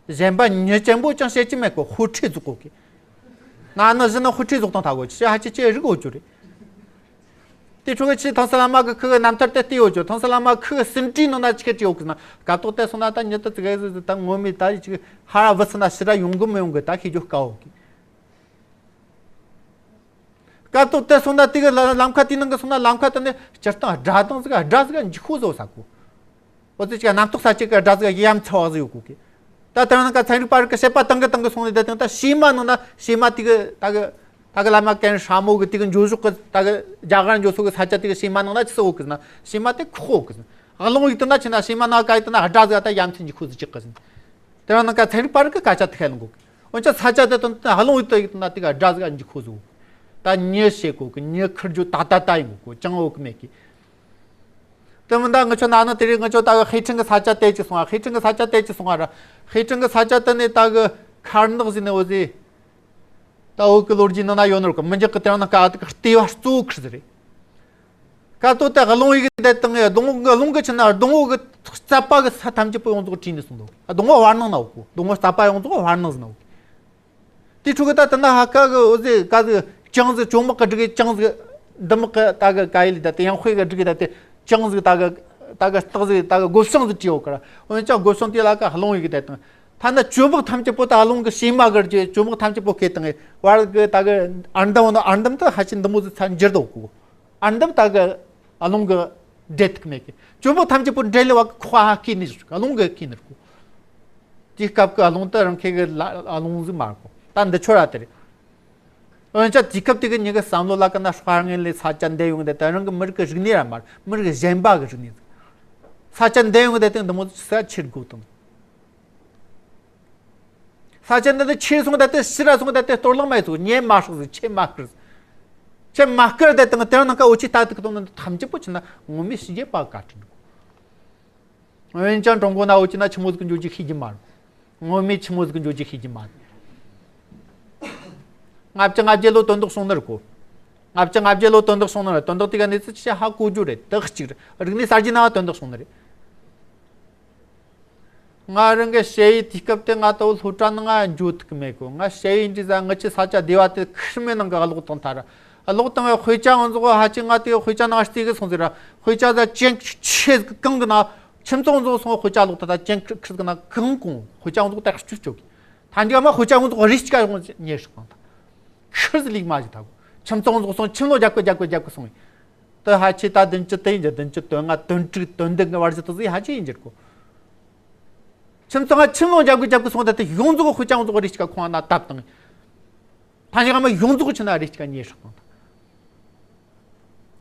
གཞན་པ་མྱི་ཅན་པོ་ཅང་བཤད་ཀྱི་མེད་གོ། ཧོ་ཁྲི་རྫོགས་གོ་གི། ན་ནི་བཞི་ནི་ཧོ་ཁྲི་རྫོགས་དང་ཐ་གོ་ཅི་ཧ་ཅི་ཅི་རིག་འོ་ཅོ་རེད། དེ་ཕྲུ་གུ་ཆི་ཐང་ས་ལ་མ་གི་ཁུ་གི་རྣམ་ཐར་དེ་བལྟས་ཡོད་ཅོ། ཐང་ས་ལ་མ་ཁུ་གི་ཟིན་བྲིས་ནང་ན་ཆི་ཁེ་ཅི་ཡོད་གི་ན། སྐབས་ཐོག་དེ་སོང་ན་ད་མྱི་དེ་ཙི་གེ་ཟིག་ད་ངོ་མི་ད་ཅིག་ཧ་ར་བུ་སི་ན་ཕྱི་ར་ཡོང་གི་མི་ཡོང་གི་ད་ཤེས་རྒྱུ་དཀའ་འོ་གི། སྐབས་ཐོག་དེ་སོང་ན་དེ་གི་ལ་ལམ་ཁ་དེའི་ནང་གི་སོང་ན་ལམ་ཁ་དེ་ནས་སྤྱིར་བཏང་སྒྲ་གདངས་ཟིག་སྒྲ་ཟིག་འཇིགས་ཤོག་བཟོ་ས་གོ། འོ་ཙི་ཅིག་གནམ་ཐོག་ས་ཅིག་གི་སྒྲ་ཟིག་ཡ་མཚར་བ་ཟིག་ཡོད་གོ་གི། ད་དེ་རིང་ནང་ཀ་ཚན་རིག་པ་རིག་གི་དཔྱད་པ་བཏང་གི་བཏང་གི་སོང་ནས་བསྡད་དང་ད་བྱེ་མ་ནང་ན་བྱེ་མ་དེ་གི་ད་གི་ད་གི་བླ་མ་ཀན་ཧྲ་མོ་གི་དེ་གི་འགྱོ་ཞོག་གི་ད་གི་རྒྱ་གར་འགྱོ་སོ་གི་ས་ཆ་དེ་གི་བྱེ་མ་ནང་ན་ཆི་ཟིག་ཡོད་གི་ཟེར་ན། བྱེ་མ་དེ་ཁོག་ཡོད་གི་ཟེར། ཨ་ལོང་ཡིག་དེ་ན་ཆི་ན་བྱེ་མ་ནང་ཀ་ཡིག་དེ་ན་སྒྲ་ཟིག་ད་ཡ་མཚར་འཇིགས་ཤོག་ཟིག་ཅིག་གི་ཟེར། དེ་རིང་ནང་ཀ་ཚན་རིག་པ་རིག་གི་སྐད་ཆ་དེ་ཁས་ལེན་གོ་གི། འོན་ཀྱང་ས་ཆ་དེ་དང་ཨ་ལོང་ཡིག་དེ་ཡིག་དེ་ན་དེ་གི་སྒྲ་ཟིག་འཇིགས་ཤོག་ཟིག་ཡོད་གི། ད་མྱི་བཤད་གོ་གི། མྱི་ཁུར་རྒྱུ་ད་ད་ད་ཡིན་གོ་གི། ཅང་ཡོད་གི་མེད་གི། དེ་མིན་ད་ངི་ཆོ་ན་ནི་དེ་རིང་ངི་ཆོ་ད་གི་ཧི་ཁྲིན་གི་ས་ཆ་དེ་ཅི་སོང་ང་། ཧི་ཁྲིན་གི་ས་ཆ་དེ་ཅི་སོང་ང་ར། ཧི་ཁྲིན་གི་ས་ཆ་དེ་ནས་ད་གི་མཁར་ནག་ཟེར་ནས་འོ་ཟེ། ད་འོ་གི་ལོ་རྒྱུས་ནང་ན་ཡོད་ནོ་ར་གི། མི་འཇག་གི་དེ་རིང་ནང་ཀ་ཨ་དེ་གི་ལྟེ་བ་གཙོ་བོ་ཁུར་ཟེར་རེད། སྐབས་ཐོག་དེ་ཨ་ལོང་ཡིག་གི་དེ་དང་ངི་སྡོང་བོ་གི་ཨ་ལོང་གི་ཆི་ན་སྡོང་བོ་གི་རྩ་བ་གི་ས་ཐམས་ཅད་པོ་ཡོངས་རྫོགས་བྲིས་ནས་སོང་འདུག། སྡོང་བོ་བར་སྣང་ན་འོ་གོ། སྡོང་བོ་རྩ་བ་ཡོངས་རྫོགས་བར་སྣང་ཟེར་ན་འོ་གོ། དེའི་ཕྲུ་གུ་ད་དེ་ན་ཧ་ཀ་གི་འོ་ཟེ་ཀ་ཟིག་ཅང་ཟིག་ཅོ་མག་གི་སྒྲིག་གི་ཅང་ཟིག་འདི་མག་གི་ད་གི་ཀ་ཡི་ལི་ད་དེ་ཡང་དཔེ་གི་སྒྲིག་གི་ད་དེ་ཅང་ཟིག་ད་གི་ད་གི་སྟག་ཟིག་ད་གི་སྒོ་བྱང་ཟིག་བྲིས་ཡོད་ཀི་ར། འོན་ཀྱང་སྒོ་བྱང་དེ་ལ་ཀ་རླུང་ཡི་གི་ད་དང་། ཐ་ན་ཅོ་མག་ཐམས་ཅད་པོ་ད་རླུང་གི་ཤེས་མ་གི་རྒྱུ་ཅོ་མག་ཐམས་ཅད་པོ་ཁེ་དང་བར་གི་ད་གི་ཨར་འདམ་ནི་ཨར་འདམ་དུ་ཧ་ཅི་འདི་མོ་ཟིག་ཚ་འགྱུར་དོ་གོ། ཨར་འདམ་ད་གི་རླུང་གི་འདྲེད་ཐུབ་མེད་གི། ཅོ་མག་ཐམས་ཅད་པོ་འདྲེད་ལེ་བ་ཁོ་ཧ་ཁེ་ནི་རླུང་གི་ཁེ་ནི་ར་གོ། དེའི་སྐབས་ཀྱི་རླུང་དུ་རང་ཁེ་གི་རླུང་ཟིག་མ་ར་གོ། ད་འདི་ཆོ་ར་དེ་རེད། འོན་ཀྱང་དུས་སྐབས་དེ་གི་ཉི་གི་བསམ་བློ་ལ་ཀ་ན་ཧྲ་ངེ་ལས་ས་ཆ་འདས་ཡོང་གི་དེ་ད་རང་གི་མི་རིགས་ཀྱི་རིག་གནས་ར་མ་རེད། མི་རིགས་གཞན་པ་གི་རིག་གནས་ཟིག། ས་ཆ་འདས་ཡོང་གི་དེ་དེ་འདི་མོ་ཟིག་ས་ཆ་ཆེར་དགོས་དང་། ས་ཆ་འདི་ནི་ཆེ་སོང་ད་དེ་ཕྱི་ར་སོང་ད་དེ་གཏོར་བརླག་མ་ཡེ་ཚུགས། ཉེ་མ་ཧྲག་ཟིག་ཆེ་མ་བསྐུར་ཟིག། ཆེ་མ་བསྐུར་དེ་དང་དེ་རང་ནང་ཀ་འོ་ཆི་ད་དེ་གི་དོན་ནི་ཐམས་ཅད་པོ་ཆི་ན་ངོ་མའི་ཕྱི་རྒྱལ་པ་བཀའ་དྲིན་འོན་ཀྱང་ཀྲུང་གོ་ན་འོ་ཆི་ན་ཆི་མོ་ཟིག་གི་འགྱོ་རྒྱུ་ཤེས་ཀྱི་མ་རེད། ངོ་མའི་ཆི་མོ་ཟིག་གི་འགྱོ་རྒྱུ་ཤེས་ཀྱི་མ་རེད། ལྔ་བཅུ་ང་བརྒྱད་ལོ་དོན་དག་སོང་ནི་རེད་གོ། ལྔ་བཅུ་ང་བརྒྱད་ལོ་དོན་དག་སོང་ནི་རེད། དོན་དག་དེ་ག་གནས་ཚུལ་ཆི་ཧ་གོ་རྒྱུ་རེད། དག་གཅིག་རེད། རིག་གནས་གསར་བརྗེ་ནང་དོན་དག་སོང་ནི་རེད། ང་རང་གི་ཞ་ཡི་དུས་སྐབས་དེ་ང་ད་བོ་སློབ་གྲྭ་ནང་ང་འགྱོ་ཐུབ་ཀྱི་མེད་གོ། ང་ཞ་ཡི་འདྲི་ཟ་ངི་ཆི་ས་ཆ་སྡེ་བ་དེ་ཁུར་མེད་ནང་གི་ཀློག་བཏང་ཐལ། ཀློག་བཏང་བའི་དཔེ་ཆ་ཡོངས་རྫོགས་ཧ་ཅི་ང་དེ་དཔེ་ཆ་ནང་རྩིས་གི་སོང་ཟེར་ར། དཔེ་ཆ་ཟ་ཅན་ཆེ་གི་གང་གི་ན་ཁྱིམ་ཚང་ཡོངས་རྫོགས་སོང་དཔེ་ཆ་ཀློག་ད་ད་ཅན་ཁིར་གི་ན་གང་གོང་དཔེ་ཆ་ཡོངས་རྫོགས་ད་སྤྱོད་སྤྱོད་གི། ཐ་འཇིག་མ་དཔེ་ཆ་ཡོངས་རྫོགས་རིགས་གཅིག་ཡོངས་ཉེ་ཧྲག་བཏང་ད། ཁིར་ཟི་ལིག་མ་ཞིག་ད་གོ། ཁྱིམ་ཚང་ཡོངས་རྫོགས་སོང་ཁྱིམ་ལོ་རྒྱབ་གི་རྒྱབ་གི་རྒྱབ་གི་སོང་ཡིན། དེ་ཧ་ཆེ་ད་བདུན་ཅུ་དེ་ཡིན་གྱི་བདུན་ཅུ་དོན་ལྔ་དོན་དྲུག་དོན་བདུན་གྱི་བར་གྱི་དེ་ཟིག་ཧ་ཆེ་ཡིན་གྱི་གོ། ཁྱིམ་ཚང་ང་ཁྱིམ་ལོ་རྒྱབ་གི་རྒྱབ་གི་སོང་ད་དེ་ཡོངས་རྫོགས་དཔེ་ཆ་ཡོངས་རྫོགས་རིགས་གཅིག་ཁོང་ན་བཏབ་དང་། ཐ་ཞིག་ཨ་མ་ཡོངས་རྫོགས་ཆི་ན་རིགས་གཅིག་ཉེ་ཧྲག་དང་།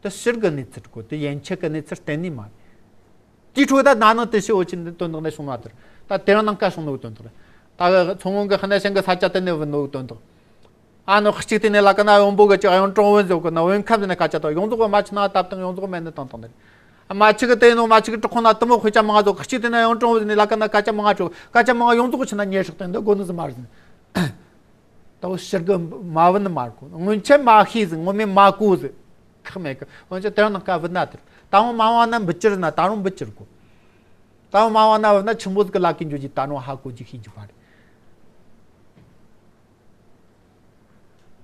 དེ་ཕྱིར་གི་གནས་ཚུལ་གོ། དེ་ཡན་ཆད་གི་གནས་ཚུལ་གཏན་ནས་མ་རེད། དེའི་ཁྲོད་ད་ན་ནིང་དེ་ཕྱི་འོ་ཆི་འདི་དོན་དག་ནས་བྱུང་བ་དེར་ད་དེ་རང་ནང་ཀ་བྱུང་ནོ་གི་དོན་དག་རེད། ད་མཚོ་སྔོན་གི་ཧི་ན་ཞིང་གི་ས་ཆ་དེ་ནས་བུད་ནོ་གི་དོན་དག། ཨ་ནི་གཅིག་དེ་ནས་ལ་ཀ་ན་བོན་པོ་གི་ཅིག་ཨ་ཡོང་ཀྲུང་བོན་ཟོ་གི་ན་བོན་ཁམས་ཟེར་ན་ཁ་ཆ་དང་ཡོངས་རྫོགས་མ་ཆི་ན་བཏབ་དང་ཡོངས་རྫོགས་མེད་ནི་བཏང་བཏང་ནི་རེད། མ་ཆི་གི་དེ་ནོ་མ་ཆི་གི་གྲོགས་ཁོང་ན་དུ་མོ་དཔེ་ཆ་མང་ང་ཟོ་གཅིག་དེ་ན་ཡང་ཀྲུང་བོན་ཟེར་ནས་ལ་ཀ་ན་ཁ་ཆ་མང་ང་ཆོག་ཁ་ཆ་མང་ང་ཡོངས་རྫོགས་ཆི་ན་ཉེ་ཧྲག་དང་འདི་དགོ་ནི་ཟི་མ་རེད། ད་བོ་ཕྱིར་གི་མ་བུད་ནི་མ་རེད་གོ། སྔོན་ཆད་མ་ཤེས་ཟིག་ངོ་མས་མ་གོ་ཟིག་ཁག་མེད་གི། འོན་ཀྱང་དེ་རང་ནང་ཀ་བུད་ན་དེར་ད་བོ་མ་བ་ན་འབུད་ཅི་རེད་ན་ད་རུང་འབུད་ཅི་རེད་གོ། ད་བོ་མ་བ་ན་བུད་ན་ཆི་མོ་ཟིག་གི་ལ་ཀའི་འཇོ་ཅི་ད་རུང་ཧ་གོ་ཅི་ཤེས་ཅི་བ་རེད།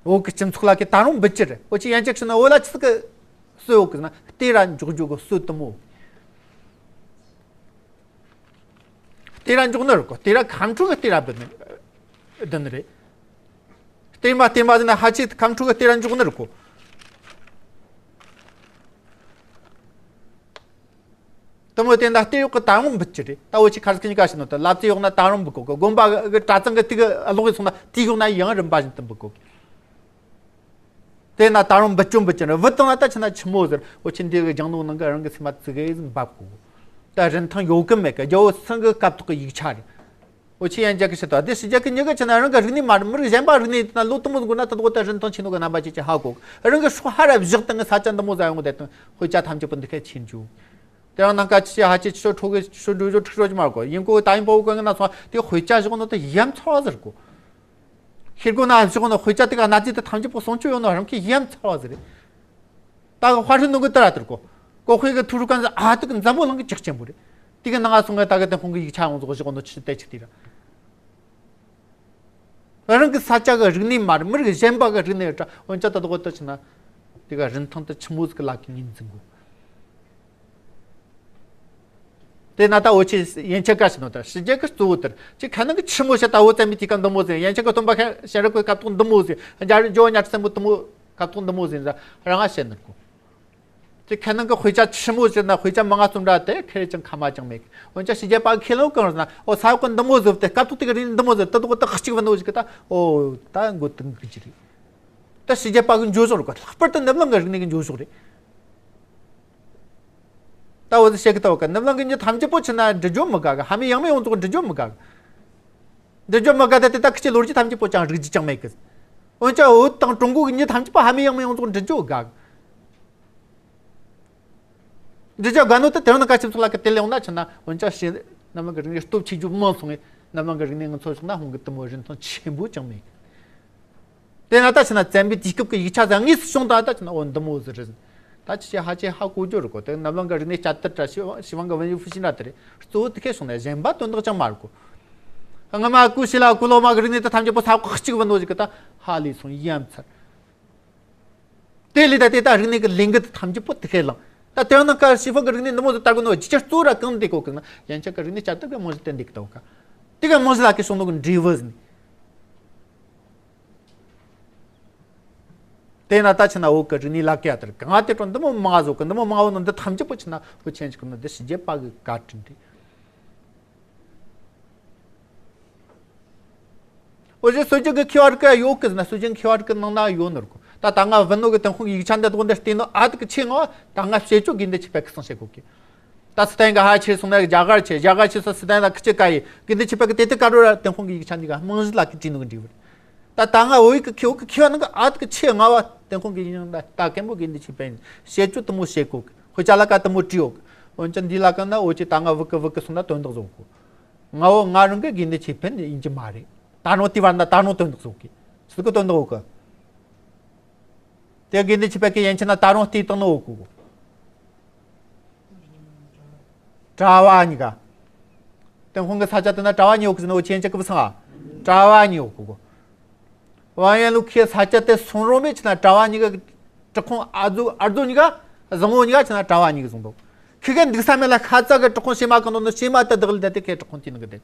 བོད་ཀྱི་སྤྱི་ཚོགས་ལ་ཀའི་ད་རུང་འབུད་ཅི་རེད། འོ་ཆི་ཡན་ཆད་ཤི་ན་བོད་ལ་ཆི་ཟིག་གི་སྲོལ་ཡོད་གི་ཟེར་ན་ལྟེ་ར་འཇོག་འཇོག་གི་སྲོལ་དུ་མོ། ལྟེ་ར་འཇོག་ནི་རེད་གོ། ལྟེ་ར་ཁམས་ཕྲུག་གི་ལྟེ་ར་བུད་ནི་བདུན་རེད། ལྟེ་མ་ལྟེ་མ་ཟེར་ན་ཧ་ཆེ་ཁམས་ཕྲུག་གི་ལྟེ་ར་འཇོག་ནི་རེད་གོ། དུ་མོ་དེ་འདྲ་ལྟེ་གཡོག་གི་ད་རུང་འབུད་ཀྱི་རེད། ད་འོ་ཆི་ཁར་སྐྱིན་ག་ཞིག་ནོ་ད་ལབ་ཙེ་གཡོག་ན་ད་རུང་འབུད་གོ་གི། དགོན་པ་གི་གྲྭ་ཚང་གི་དེ་གི་ཀློག་གི་སོང་ན་དེ་གཡོག་ན་ཡང་རིམ་པ་བཞིན་དུ་འབུད་གོ་གི། དེ་ན་ད་རུང་འབུད་ཅུང་འབུད་ཀྱི་རེད། བུད་བཏང་ན་ད་ཆི་ན་ཆི་མོ་ཟེར། འོ་ཆི་འདི་གི་རྒྱང་ནོ་ནང་གི་རང་གི་སེམས་མ་ཙི་གེ་ཟིག་འབབ་གོ། ད་རིན་ཐང་ཡོད་གི་མེད་གི། རྒྱལ་བོ་སེང་གི་སྐབས་ཐོག་གི་ཡིག་ཆ་རེད། འོ་ཆི་ཡན་རྒྱལ་གི་ཕྱི་དོ་དེ་ཕྱི་རྒྱལ་གི་མྱི་གི་ཆི་ན་རང་གི་རིག་གནས་མ་རེད། མི་རིགས་གཞན་པ་རིག་གནས་ཡིན་ན་ལོ་དུ་མོ་ཟིག་འགོར་ན་ད་དོ་ད་རིན་ཐང་ཆེ་ནོ་གི་རྣམ་པ་ཅི་ཅི་ཧ་གོ་གི། རང་གི་སྲོག་ཧ་ར་བཞག་སྟེ་ངི་ས་ཆ་འདི་མོ་ཟ་ཡོང་གི་དེ་དང་དཔེ་ཆ་ཐམས་ཅད་པོ་འདི་ཁ་ཕྱིན་འཇུག་དེ་རང་ནང་ཀ་ཆི་ཆི་ཧ་ཆི་ཆི་ཤོ་ཁྲོ་གི་ཆི་ཤོ་འགྲོ་ཤོ་ཁྲིག་ཤོ་ཅི་མ་གོ། ཡིན་གོ་ད་ཡིན་པོ་གོ་ངི་ན་སོང་དེ་དཔེ་ཆ་བཞག་ནོ་དེ་ཡ་མཚར་བ་ཟེར་གོ། ཤེལ་སྒོ་ན་བཞག་ནོ་དཔེ་ཆ་དེ་ག་གནའ་རྫས་དེ་ཐམས་ཅད་པོ་སྲུང་སྐྱོབ་ཡོད་ནོ་རང་གི་ཡ་མཚར་བ་ཟེར། ད་གི་ཧྭ་ཧྲི་ནང་གི་དེ་ར་དེར་གོ། གོ་ཧུའེ་གི་ཐུགས་རུ་ཀན་ཟེར་ཨ་དེ་གི་འཛམ་བུ་གླིང་གི་ཅིག་ཆེན་པོ་རེད། དེ་གི་ནང་ང་སོང་ངེ་ད་གི་དེ་ཁོང་གི་ཡིག་ཆ་ཡོངས་རྫོགས་བཞག་ནོ་ཆི་དེ་ཅིག་དེ་ར། རང་གི་ས་ཆ་གི་རིག་གནས་མ་རེད། མི་རིགས་གཞན་པ་གི་རིག་གནས་རེད་དྲ། འོན་ཀྱང་ད་དོ་དེ་ཆི་ན་དེ་ག་རིན་ཐང་དེ་ཆི་མོ་ཟིག་གི་ལ་ཀའི་ངོས་འཛིན་གོ། དེ་ན་ད་འོ་ཆི་ཡན་ཆད་ག་ཞིག་ནོ་ད་ཕྱི་རྒྱལ་གི་གཙོ་བོ་དེར་ཅི་ཁ་ནང་གི་ཆི་མོ་བྱ་ད་འོ་ཙམ་མི་དེ་ག་འདི་མོ་ཟིག་ཡན་ཆད་གི་སྟོན་པ་ཁ་ཤེས་རབ་གི་སྐབས་ཐོག་འདི་མོ་ཟིག་རྒྱ་རི་ཇོ་ཉག་ཆེན་པོ་དུ་མོ་སྐབས་ཐོག་འདི་མོ་ཟིག་ར་རང་ང་བཤད་ནི་གོ། དེ་ཁ་ནང་གི་དཔེ་ཆ་ཆི་མོ་ཟེར་ན་དཔེ་ཆ་མང་ང་རྩོམ་འདྲ་དེ་ཁེ་རེ་ཅང་ཁ་མ་ཅང་མེད་གི། འོན་ཀྱང་ཕྱི་རྒྱལ་པ་གི་ཁས་ལེན་གང་ཟེར་ན་འོ་ས་འོག་གི་འདི་མོ་ཟིག་དེ་སྐབས་ཐོག་དེ་གི་རིང་འདི་མོ་ཟིག་དེ་དོག་དེ་གཅིག་བ་འདི་བོ་ཞིག་གི་ད་འོ་ད་མགོ་དུང་གི་ཅི་རེད། ད་ཕྱི་རྒྱལ་པ་གི་འགྱོ་ཕྱོགས་རེད་གོ། ལྷག་པར་དུ་ནུབ་གླིང་གི་རིག་གནས་གི་འགྱོ་ཕྱོགས་རེད། ད་འོ་ཟིག་བཤད་གི་ད་འོ་ག་ནུབ་གླིང་གི་མྱི་ཐམས་ཅད་པོ་ཆི་ན་འདྲི་རྒྱུ་མི་དགའ་གི། ཕ་མེས་ཡང་མེས་ཡོངས་རྫོགས་འདྲི་རྒྱུ་མི་དགའ་གི། འདྲི་རྒྱུ་མི་དགའ་ད་དེ་ད་ཁི་ཆོའི་ལོ་རྒྱུས་ཐམས་ཅད་པོ་ཅང་རིག་རྒྱུ་ཅང་མེད་གི། འོན་ཀྱང་བོད་དང་ཀྲུང་གོ་གི་མྱི་ཐམས་ཅད་པོ་ཕ་མེས་ཡང་མེས་ཡོངས་རྫོགས་འདྲི་རྒྱུ་དགའ་གི། འདྲི་རྒྱུ་དགའ་ནོ་དེ་དེ་རིང་ནངས་ཀ་ཁྱིམ་ཚང་ལ་ཀ་དེ་ལས་ཡོང་ན་ཆི་ན་འོན་ཀྱང་ཕྱི་ནུབ་གླིང་གི་རིག་གནས་སྟོབས་ཆེ་རྒྱུ་མང་སོང་ངེ་ནུབ་གླིང་གི་རིག་གནས་ང་ཚོ་ཕྱོགས་ན་ཧོང་གི་དུ་མོ་རིན་ཐང་ཆེན་པོ་ཅང་མེད་གི། དེ་ན་ད་ཆི་ན་བཙན་པོའི་དུས་སྐབས་ཀྱི་ཡིག་ཆ་ཟ་དངོས་སུ་བྱུང་ད་ད་ཆི་ན་འོ་འདི་མོ་ཟིག་རེད། ད་ཆི་ཆི་ཧ་ཆི་ཧ་གོ་རྒྱུ་རེད་གོ། དེ་ནུབ་གླིང་གི་རིག་གནས་བསྐྱར་དར་དྲ་ཞི་ཞི་བང་གི་文艺复兴འདྲ་དེ་རེད། གཙོ་བོ་དེ་ཁས་སོང་ན་གཞན་པ་དོན་དག་ཅང་མ་རེད་གོ། ང་མ་ཀུ་ཤི་ལ་ཀུ་ལོ་མ་གི་རིག་གནས་དེ་ཐམས་ཅད་པོ་ས་ཁོག་གཅིག་བུད་ནོ་ཞིག་གི་ད་ཧ་ལས་སོང་ཡ་མཚར། དེ་ལས་ད་དེ་ད་རིག་གནས་ཀྱི་ལས་འགུལ་དེ་ཐམས་ཅད་པོ་དེ་ཁས་བླངས། ད་དེ་ནང་ཀ་ཤི་ཧྥང་གི་རིག་གནས་འདི་མོ་ཟིག་ལྟ་དགོས་ནོ་ཅི་ཆར་གཙོ་བོ་ར་གང་འདི་གོ་གི་ན་ཡན་ཆད་ཀྱི་རིག་གནས་བསྐྱར་དར་གི་རྨང་གཞི་བསྟན་འདི་གི་ད་ག་དེ་ག་རྨང་གཞི་ལ་ཀི་སོང་ནོ་གི་འབྲས་བུ་ཟིན། དེ་ན་ད་ཆི་ན་འོ་གི་རིག་གནས་ལ་ཀི་ཡ་དར་གང་དེ་ཀྲོ་འདི་མོ་མང་བཟོ་གི་འདི་མོ་མང་བོ་ནོ་འདི་ཐམས་ཅད་པོ་ཆི་ན་འོ་ཆེན་ཅིག་ནོ་འདི་ཕྱི་རྒྱལ་པ་གི་བཀའ་དྲིན་དེ། འོ་ཞེས་སྲོལ་རྒྱུན་གྱི་ཁེ་བ་རིག་ག་ཡོད་གི་ཟེར་ན་སྲོལ་རྒྱུན་ཁེ་བ་རིག་གི་ནང་ན་ཡོད་ནོ་ར་གོ། ད་ད་ང་བུད་ནོ་གི་ཏུན་ཧོང་གི་ཡིག་ཆ་འདི་དག་འདི་བལྟས་ནོ་ཨ་དུ་གི་ཆེ་ང་ད་ང་བཤད་ཆོག་དགེ་འདུན་ཆོས་འཕེལ་གི་གསུང་བཤད་གོ་གི། ད་སི་ཏན་གི་ཧ་ཆེ་སོང་ན་རྒྱ་གར་ཆེ་རྒྱ་གར་ཆེ་སོ་སི་ཏན་ལ་ཁི་ཆེ་ཀ་ཡི་དགེ་འདུན་ཆོས་འཕེལ་གི་དེ་དེ་ཀ་རོ་ར་ཏུན་ཧོང་གི་ཡིག་ཆ་འདི་ག་རྨང་གཞི་ལ་གི་བྲིས་ནོ་གི་འབྲས་བུ་རེད། ད་ད་ང་བོད་ཡིག་གི་ཁེ་བོ་གི་ཁེ་བ་ནང་གི་ཨ་དུ་གི་ཆེ་ང་བ་ཏུན་ཧོང་གི་ཡིག་ཆ་ད་ད་གན་པོ་དགེ་འདུན་ཆོས་འཕེལ་བཤད་ཆོག་དུ་མོ་བཤད་གོ་གི་ཧོ་ཅ་ལ་ཀ་དུ་མོ་བྲིས་ཡོད་གི། འོན་ཀྱང་འདི་ལ་ཀ་ན་འོ་ཅི་ད་ང་བུ་གི་བུ་གི་སོང་ན་དོན་དག་བཟོ་གོ། ང་བོ་ང་རང་གི་དགེ་འདུན་ཆོས་འཕེལ་ཡིན་གྱི་མ་རེད། ད་རུང་དེ་བར་ན་ད་རུང་དོན་དག་བཟོ་གི། སུ་གི་དོན་དག་འོ་གི། དེ་དགེ་འདུན་ཆོས་འཕེལ་གི་ཡན་ཆད་ན་ད་རུང་དེ་དང་ནི་འོ་གི་གོ། གྲྭ་བ་གཉིས་ཀ། ཏུན་ཧོང་གི་ས་ཆ་དེ་ན་གྲྭ་བ་གཉིས་འོ་གི་ཟེར་ན་འོ་ཆེན་ཅིག་གི་བུ་སང་ཨ། གྲྭ་བ་གཉིས་འོ་གི་གོ། ཝང་ཡན་ལུ་ཁའི་ས་ཆ་དེ་སོང་རོ་མེད་ཆི་ན་གྲྭ་བ་གཉིས་ཀ་གྲི་ཁུང་ཨ་ཛུ་ཨར་ཛུ་གཉིས་ཀ་བཟང་བོ་གཉིས་ཀ་ཆི་ན་གྲྭ་བ་གཉིས་ཀ་བཟུང་འདུག་ཁི་གེ་འདུག་ས་མེད་ལ་ཁ་ཙ་གི་གྲི་ཁུང་ཕྱེ་མ་གང་འདུག་ནི་ཕྱེ་མ་དེ་བདག་ལ་དེ་དེ་ཁའི་གྲི་ཁུང་དེ་ནི་གི་དེ།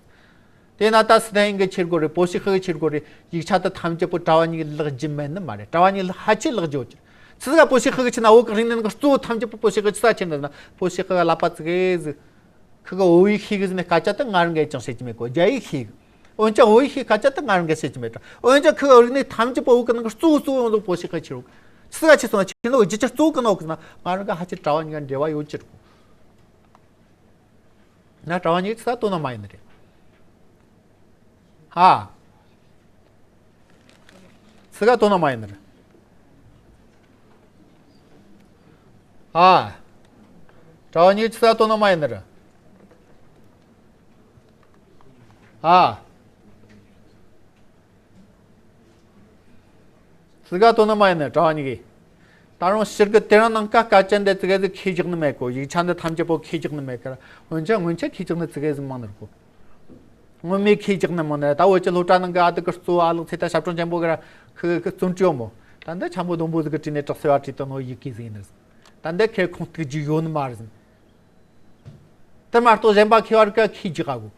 དེ་ན་ད་སི་ཏན་གི་ཆེར་གོ་རེ་པོ་ཤི་ཁི་གི་ཆེར་གོ་རེ་ཡིག་ཆ་དེ་ཐམས་ཅད་པོ་གྲྭ་བ་གཉིས་ཀ་ལག་རྗེས་མེད་ནི་མ་རེད། གྲྭ་བ་གཉིས་ཀ་ཧ་ཆེ་ལག་རྗེས་ཡོད་ཀྱི། ཆི་ཟིག་ག་པོ་ཤི་ཁི་གི་ཆི་ན་འོ་གི་རིང་ནས་གཙོ་བོ་ཐམས་ཅད་པོ་པོ་ཤི་ཁི་ཆི་ས་ཆེ་འདི་ན་པོ་ཤི་ཁི་གི་ལ་པ་ཙི་གེ་ཟིག་ཁི་གི་བོད་ཡིག་ཤེས་གི་ཟེར་ནས་སྐད་ཆ་དེ་ང་རང་གིས་ཅང་བཤད་ཀྱི་མེད་གོ་རྒྱ་ཡིག་ཤེས་གི། འོན་ཀྱང་བོད་ཡིག་ཤེས་སྐད་ཆ་དེ་ང་རང་གིས་བཤད་ཀྱི་མེད་དྲ། འོན་ཀྱང་ཁི་གི་རིག་གནས་ཐམས་ཅད་པོ་བོད་གི་ནང་གི་གཙོ་བོ་གཙོ་བོ་ཡོང་ཟོག་པོ་ཤི་ཁི་ཆེ་རུ། ཆི་ཟིག་ག་ཆི་སོང་ན་ཆི་ནོ་རྒྱུ་ཆ་གཙོ་བོ་གི་ནོ་གི་ན་ང་རང་གི་ཧ་ཅི་གྲྭ་བ་གཉིས་ཀ་འབྲེལ་བ་ཡོད་ཀྱི་རུ། ན་གྲྭ་བ་གཉིས་ཀ་ཆི་ས་དོ་ན་མ་ཡིན་ནི་རེད། ཧ། ཆི་ག་དོ་ན་མ་ཡིན་ནི་རེད། ཨ། གྲྭ་བ་གཉིས་ཆི་ས་དོ་ན་མ་ཡིན་ནི་རེད། ཨ། ཆི་ག་དོ་ན་མ་ཡིན་ནི་གྲྭ་བ་གཉིས་ཀྱིས། ད་རུང་ཕྱིར་གི་དེ་རིང་ནང་ཀ་སྐད་ཆ་འདི་ཙི་གེ་ཟིག་ཁས་བཞག་ནི་མེད་གོ་ཡིག་ཆ་འདི་ཐམས་ཅད་པོ་ཁས་བཞག་ནི་མེད་ཀར་འོན་ཀྱང་སྔོན་ཆད་ཁས་བཞག་ནི་ཙི་གེ་ཟིག་མང་ནི་རེད་གོ་སྔོན་མའི་ཁས་བཞག་ནི་མང་ནི་ད་འོ་ཅི་སློབ་གྲྭ་ནང་གི་ཨ་དི་གི་གཙོ་བོ་ཨ་ལགས་ཚེ་ད་ཞབས་དྲུང་ཆེན་པོ་གི་ར་ཁི་གི་བརྩོན་འགྲུས་ཡོད་མོ། ད་འདི་འཁྱམ་པོ་སྡོང་པོ་ཟིག་གི་བྲིས་ནས་དྲག་སེ་བ་བྲིས་དང་ནོ་ཡི་གེ་ཟིག་ཡིན་ནི། ད་འདི་ཁེ་ཁུངས་གཏུག་རྒྱུ་ཡོད་ནི་མ་རེད་ཟིན། དེ་མ་གཏོགས་གཞན་པ་ཁེ་བར་ག་ཁེ་རྒྱག་ག་གོ་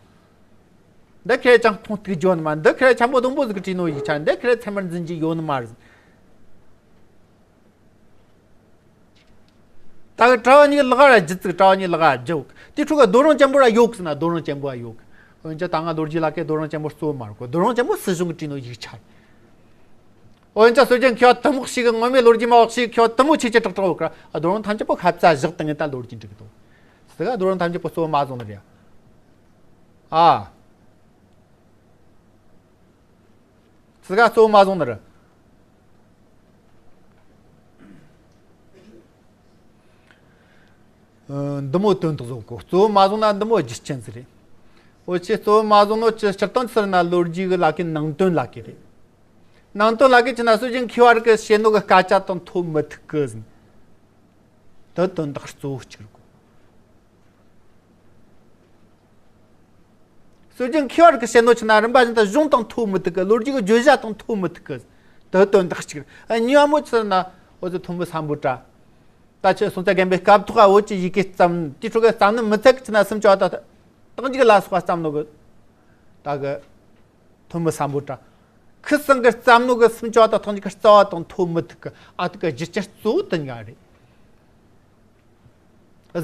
འདི་ཁེ་ཅང་ཁུངས་གཏུག་རྒྱུ་ཡོད་ནི་མ་འདི་ཁེ་འཁྱམ་པོ་སྡོང་པོ་ཟིག་གི་བྲིས་ནོ་ཡིག་ཆ་འདི་ཁེ་ཚད་མར་འཛིན་རྒྱུ་ཡོད་ནི་མ་རེད་ཟིན། ད་གི་གྲྭ་བ་གཉིས་ལག་ར་རྒྱུ་ཙིག་གྲྭ་བ་གཉིས་ལག་ར་རྒྱུ། དེ་ཕྲུ་གུ་རྡོ་རིང་ཅན་པོ་ར་ཡོད་ཟེར་ན་རྡོ་རིང་ཅན་པོ་ར་ཡོད། འོན་ཀྱང་ད་ང་ལོ་རྒྱུས་ལ་ཀའི་རྡོ་རིང་ཅན་པོ་གཙོ་བོ་མ་རེད་གོ་རྡོ་རིང་ཅན་པོ་སྲིད་གཞུང་གི་བྲིས་ནོ་ཡིག་ཆ་རེད། འོན་ཀྱང་སྲོལ་རྒྱུན་མཁས་པ་དུ་མོ་ཞིག་གི་ངོ་མའི་ལོ་རྒྱུས་མ་འོག་ཞིག་མཁས་པ་དུ་མོ་ཆེ་ཆེ་དྲག་དྲག་ཡོད་ཀ་རྡོ་རིང་ཐམས་ཅད་པོ་ཁ་ཚ་བཞག་དང་ངས་ད་ལོ་རྒྱུས་འབྲི་གི་འདུག་སྲིད་ག་རྡོ་རིང་ཐམས་ཅད་པོ་གཙོ་བོ་མ་བཟུང་ནི་རེད། ཨ། ཙི་ག་གཙོ་བོ་མ་བཟུང་ནི་རེད། འདི་མོ་དོན་དག་བཟོ་གོ་གཙོ་བོ་མ་བཟུང་ན་འདི་མོ་རྒྱུ་རྐྱེན་ཟིག་རེད། འོ་ཆེ་གཙོ་བོ་མ་བཟུང་ནོ་ཆེ་སྤྱིར་བཏང་ཆི་ཟེར་ན་ལོ་རྒྱུས་གི་ལ་ཀའི་ནང་དོན་ལ་ཀའི་རེད། ནང་དོན་ལ་ཀའི་ཆི་ན་སྲོལ་རྒྱུན་མཁས་པ་རིག་གི་བཤད་ནོ་གི་སྐད་ཆ་དང་ཐོ་མི་ཐུག་གི་ཟིན། འདི་དོན་དག་གཙོ་བོ་གཅིག་རེད་གོ་སྲོལ་རྒྱུན་མཁས་པ་རིག་གི་བཤད་ནོ་ཆི་ན་རིམ་པ་བཞིན་དུ་གཞུང་དང་ཐོ་མི་ཐུག་གི་ལོ་རྒྱུས་ཀྱི་བརྗོད་བྱ་དང་ཐོ་མི་ཐུག་གི་དེ་དོན་དག་གཅིག་རེད། གཉིས་པ་མོ་ཆི་ན་འོ་ཙི་ཐོན་མི་སམ་བྷོ་ཊ། ད་ཆི་སོང་ཙ་རྒན་པའི་སྐབས་ཐོག་འོ་ཅི་ཡི་གེ་བརྩམས་དེ་ཕྲུ་གུ་བརྩམས་ནི་མི་ཚད་གི་ཆི་ན་སུམ་ཅུ་པ་དང་རྟགས་འཇུག་ལ་སོགས་པ་བརྩམས་ནོ་གི་ད་གི་ཐོན་མི་སམ་བྷོ་ཊ། ཁི་སང་གི་བརྩམས་ནོ་གི་སུམ་ཅུ་པ་དང་རྟགས་འཇུག་གི་རྩ་བ་དང་ཐོ་མི་ཐུག་གི་ཨ་ཐུག་གི་རྒྱུ་རྐྱེན་གཙོ་བོ་དེ་གཉིས་ཀ་རེད།